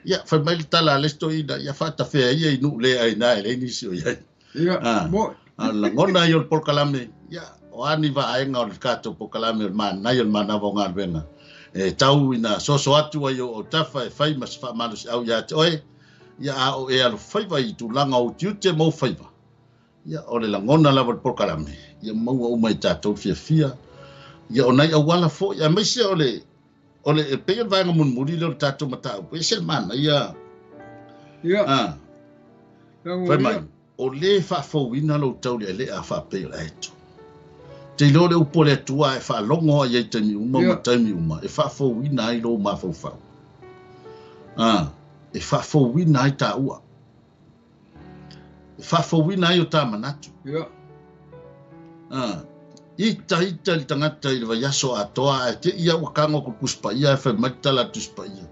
Ia fai mai le tala a le isi toeaina ia faatafea ia i nuu le aina e leai nisi o iai. Ia mo lagona ai o le polokalame ia o a ni vaega o le tatou polokalame o le manai o le manava o galuega. E tau ina soso atu ai o tafa e fai ma se faamalosiau ia te oe. Ia a o e alofaiva i tulaga o utiute ma ou faiva. Ia o le lagona lava o le polokalame ia maua uma i tatou fiafia. Ia o nai auala foʻi aemaise o le e pei o le vaega mulimuli lea o le tatou mataupu e se le mana ia. Ia. Fai mai o lē faafouina lou taulealea faapei o le aeto. Te iloa le upu o le Atua e faalogo ai ai taimi uma ma taimi uma e faafouina ai lou mafaufau. E faafouina ai taua. E faafouina ai o tā manatu. Ita ita le tagata i le vaiaso atoa ae te ia ua kago ku Tusi Paia e fai mai le tala a le Tusi Paia.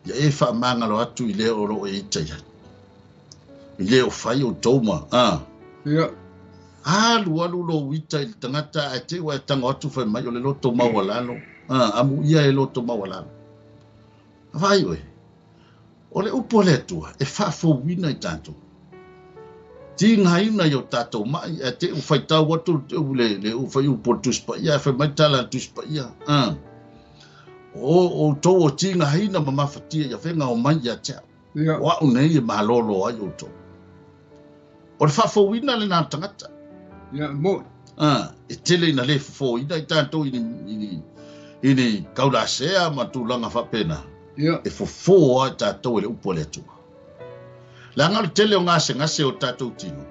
Ia e faamagalo atu i le o loo e ita i ai. I le o fai outou ma alu alu lou ita i le tagata ae te ua e tago atu fai mai o le loto maualalo. Amuia e loto maualalo. Vaai oe. O le upu a le Atua e faafouina i tatou. Tigaina i o tatou mai ae te u faitau atu le le u fai upu o le Tusi Paia ae fai mai tala a le Tusi Paia. O outou o tigaina ma mafatia i avega o mai ia te au. O au nei e malolo ai outou. O le faafouina lena o le tagata. E tele ina le fofoina i tatou i ni kaulasea ma tulaga faapena. E fofo lava i tatou e le upu a le Atua. Leaga o le tele o gasegase o tatou tino,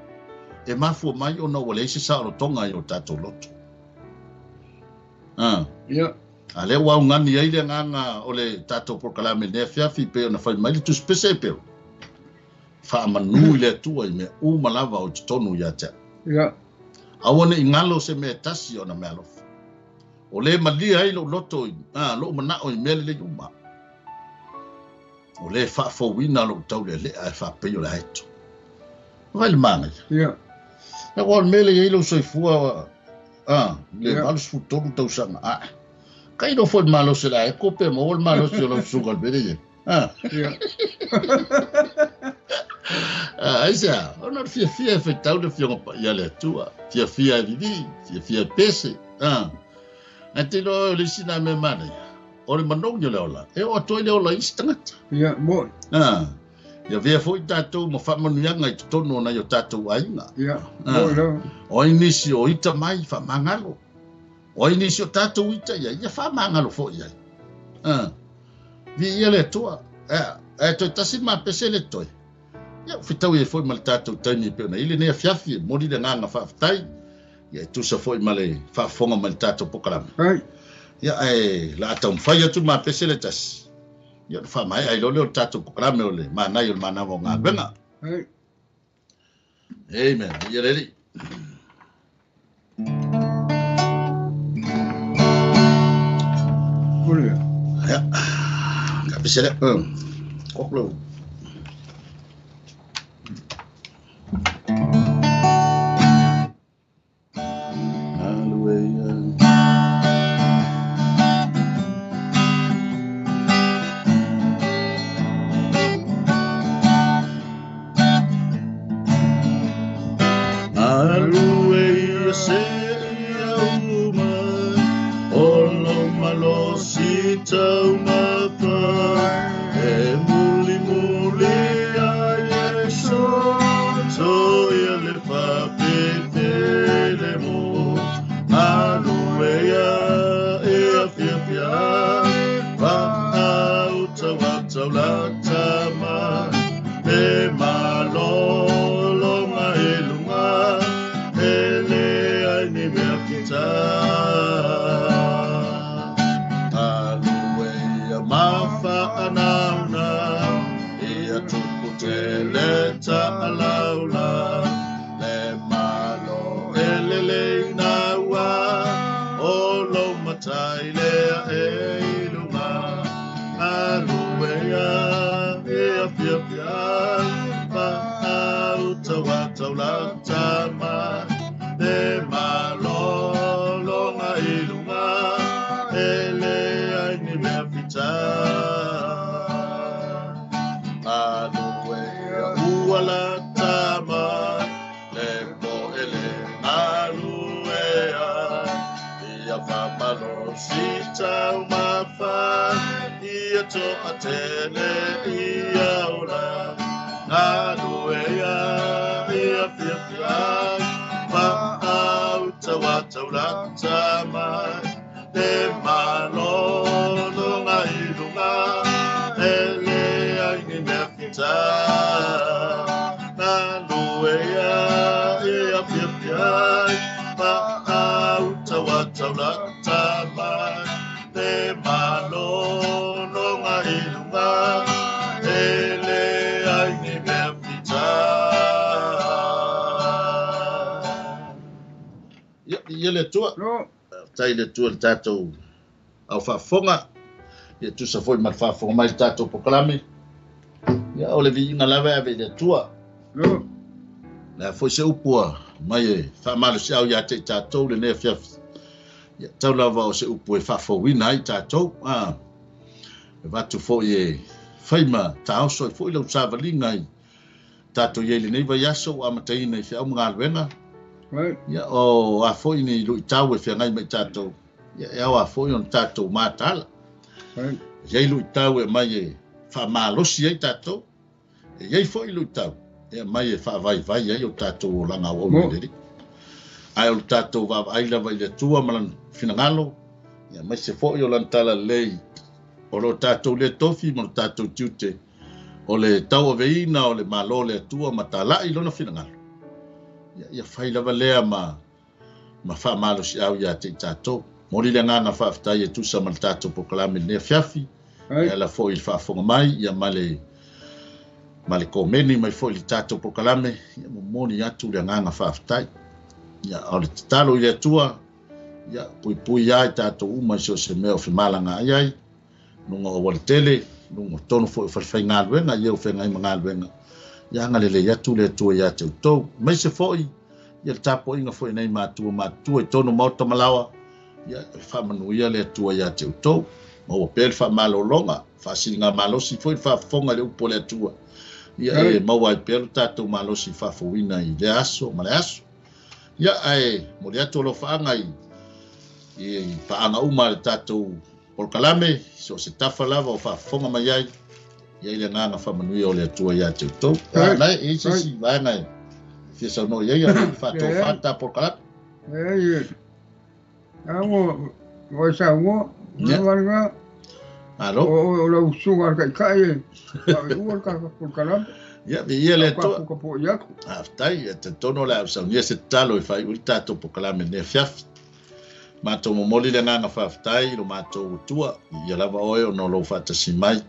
e mafua mai ona ua leai se saolotoga i o tatou loto. A lea ua augani ai le agaga o le tatou polokalame i lenei afiafi pei ona fai mai le Tusi Pese e Pero, faamanu i le Atua i mea uma lava o i totonu ia te au. Aua ne i galo se mea e tasi o ona meaalofa. O le malie ai lou loto i lou manao i mea lelei uma. O le faafouina lou taulealea e faapei o le aeto. Vai le manaia. Ua o le mea lea e i ai lou soifua le 83 tausaga. Kai no foi le malosi o le aeto pe maua le malosi o lau susuga i le mea lea e i ai. Aisea, ona o le fiafia e faitau le Afioga Paia a le Atua. Fiafia e lili, fiafia e pese. Ae te iloa o le isi nā mea manaia, o le manogi o le ola, e oo atu ai le ola i isi tagata. Ia avea foi tatou ma faamanuiaga i totonu o nai o tatou aiga. O ai nisi o ita mai faamagalo. O ai nisi o tatou ita i ai, ia faamagalo foi i ai. Viia le Atua. Ae toe tasi le mapese le toe. Ia ua fetaui ai foi ma le tatou taimi e pei ona i ai lenei afiafi e momoli le agaga faafetai. Ia e tusa foi ma le faafofoga mai i le tatou polokalame. Ia ae la a taumafai atu le mapese le tasi. Ia ona faamaea ai loa lea o le tatou polokalame o le manaia o le manava o galuega. Amen. Ia le Alii. Ia. Ka pese lea. Kok Viia le Atua. Malo. Faafetai i le Atua i le tatou au faafofoga. Ia tusa foi ma le faafofoga mai i le tatou polokalame. Ia o le viiga lava e ave i le Atua. Malo. Le a foi se upu a mai e faamalosiau ia te i tatou lenei afiafi. Ia tau lava o se upu e faafouina ai tatou. A, e avatu foi e fai ma taoso ai foi lau savaliga i tatou i ai lenei vaiaso ua amataina i feau ma galuega. Ia, o a foi ni luitau e feagai ma i tatou, ia, e ao lava foi ona tatou mataala. E i ai luitau e aumai e faamalosi ai tatou, e i ai foi luitau e aumai e faavaivai ai o tatou olaga auauna i le Alii. Ae o le tatou vaavaai lava i le Atua ma Lana finagalo, ia, aemaise foi o Lana talalelei, o lo tatou le tofi ma lo tatou tiute, o le tauaveina o le Malo o le Atua ma talai lona finagalo, ia, ia fai lava lea ma, ma faamalosiau ia te i tatou. Momoli le agaga faafetai e tusa ma le tatou polokalame i lenei afiafi, e ala foi i le faafofoga mai, ia ma le, ma le komeni mai foi i le tatou polokalame, ia momoli atu le agaga faafetai. Ia, o le tatalo i le Atua, ia puipui lava i tatou uma i so o se mea o femalagaai ai, luga o aualatele, luga o totonu foi o falefaigaluega i e o feagai ma galuega, ia agalelei atu le Atua ia te outou. Aemaise foi ia le tapuaiga foi a nai matua matutua i totonu o maota ma laoa, ia e faamanuia le Atua ia te outou. Maua pea le faamalologa, faasiligamalosi foi le faafofoga i le upu a le Atua, ia e maua ai pea lo tatou malosi faafouina i lea aso ma le aso. Ia ae momoli atu alofaaga i i paaga uma a le tatou polokalame, so o se tafa lava o faafofoga mai ai, i ai le agaga faamanuia o le Atua ia te outou. Nai, e i ai se isi vaega e fia saunoa i ai, a faatofa le ta polokalame? Leai, a ua ua e saunoa, Ia. ua lena. Malo. O lau usuga a le taitai e faaiua le tatou polokalame. Ia, viia le Atua. Taputapuai atu. Faafetai, e talitonu o le a ou saunia se tatalo e faaiu ai le tatou polokalame i lenei afiafi. Matou momoli le agaga faafetai i lo matou Atua, viia lava oe ona o lou faatasi mai.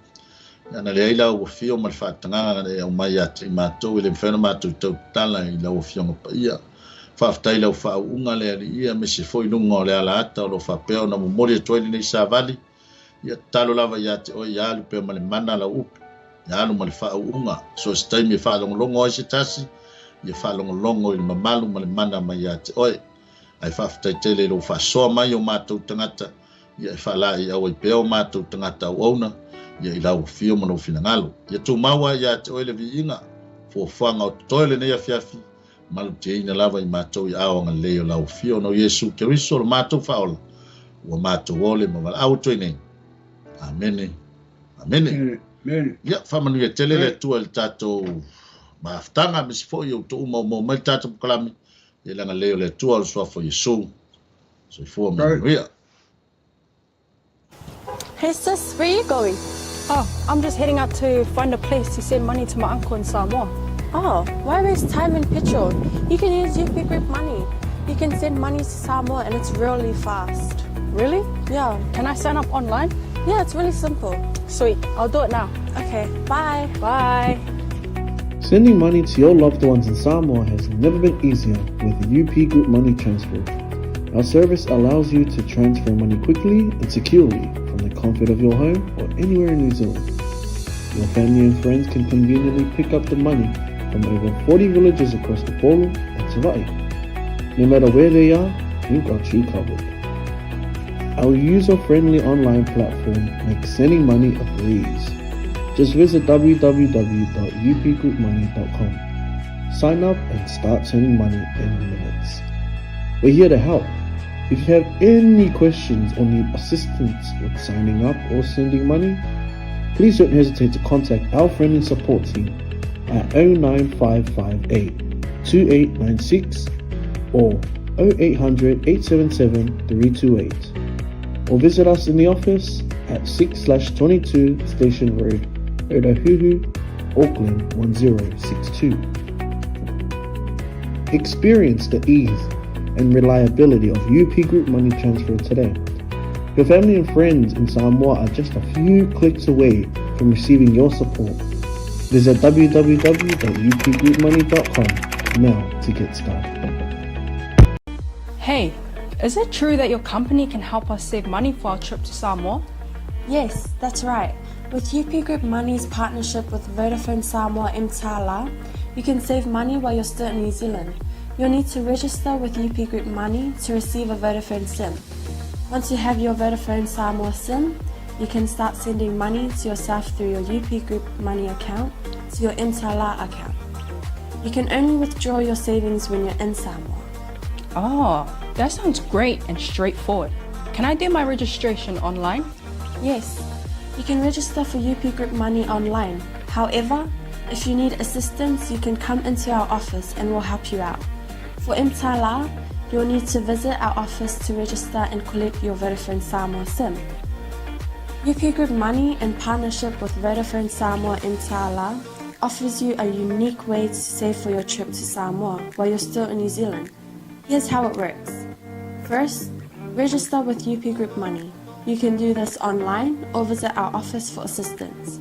Ana leai lau afio ma le faatagaga na e aumai ia te i matou, e le mafai ona matou tautatala i lau Afioga Paia. Faafetai i lau faauuga le Alii, aemaise foi i luga o le alaata o lo o faapea ona momoli atu ai lenei savali. Ia tatalo lava ia te oe ia alu pea ma le mana lau upu, ia alu ma le faauuga. So o se taimi e faalogologo ai se tasi, ia faalogologo i le mamalu ma le mana mai ia te oe. Ae faafetai tele i lou faasoa mai o matou tagata, ia e faalaeiau ai pea o matou tagata auauna, ia i lau afio ma lou finagalo. Ia tumau ai ia te oe le viiga, fuafuaga o totoe lenei afiafi, malutiaina lava i matou i aao agalelei o lau afio, ona o Iesu Keriso lo matou Faaola, ua matou ole ma valaau atu ai nei. Amene. Amene. Amene. Ia, faamanuia tele le Atua i le tatou mafutaga, aemaise foi o outou uma o maua mai le tatou polokalame. Ia le agalelei o le Atua o le suafa o Iesu. Soifua ma ia manuia. Hey sis, where you going? Oh, I'm just heading out to find a place to send money to my uncle in Samoa. Oh, why waste time and petrol? You can use UP Group Money. You can send money to Samoa and it's really fast. Really? Yeah. Can I sign up online? Yeah, it's really simple. Sweet, I'll do it now. Okay, bye. Bye. Sending money to your loved ones in Samoa has never been easier with UP Group Money Transfer. Our service allows you to transfer money quickly and securely from the comfort of your home or anywhere in New Zealand. Your family and friends can conveniently pick up the money from over 40 villages across Upolu and Savaii. No matter where they are, we've got you covered. Our user-friendly online platform makes sending money a breeze. Just visit www.upgroupmoney.com. Sign up and start sending money in minutes. We're here to help. If you have any questions or need assistance with signing up or sending money, please don't hesitate to contact our friendly support team at 09558 2896 or 0800 877 328 or visit us in the office at 6/22 Station Road, Otahuhu, Auckland 1062. Experience the ease and reliability of UP Group Money Transfer today. Your family and friends in Samoa are just a few clicks away from receiving your support. Visit www.upgroupmoney.com now to get started. Hey, Is it true that your company can help us save money for our trip to Samoa? Yes, that's right. With UP Group Money's partnership with Vodafone Samoa Mtala, you can save money while you're still in New Zealand. You'll need to register with UP Group Money to receive a Vodafone SIM. Once you have your Vodafone Samoa SIM, you can start sending money to yourself through your UP Group Money account to your Mtala account. You can only withdraw your savings when you're in Samoa. Oh, that sounds great and straightforward. Can I do my registration online? Yes, you can register for UP Group Money online. However, if you need assistance, you can come into our office and we'll help you out. For Mtala, you'll need to visit our office to register and collect your Vodafone Samoa SIM. UP Group Money, in partnership with Vodafone Samoa Mtala, offers you a unique way to save for your trip to Samoa while you're still in New Zealand. Here's how it works. First, register with UP Group Money. You can do this online or visit our office for assistance.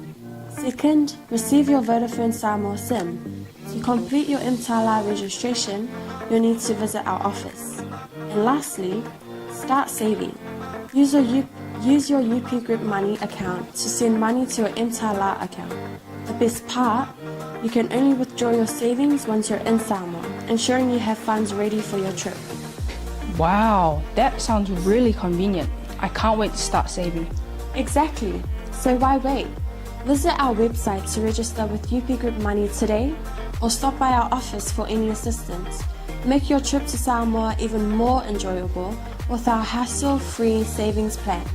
Second, receive your Vodafone Samoa SIM. To complete your Mtala registration, you'll need to visit our office. And lastly, start saving. Use your, U- use your UP Group Money account to send money to your Mtala account. The best part, you can only withdraw your savings once you're in Samoa, ensuring you have funds ready for your trip. Wow, that sounds really convenient. I can't wait to start saving. Exactly. So why wait? Visit our website to register with UP Group Money today or stop by our office for any assistance. Make your trip to Samoa even more enjoyable with our hassle-free savings plan.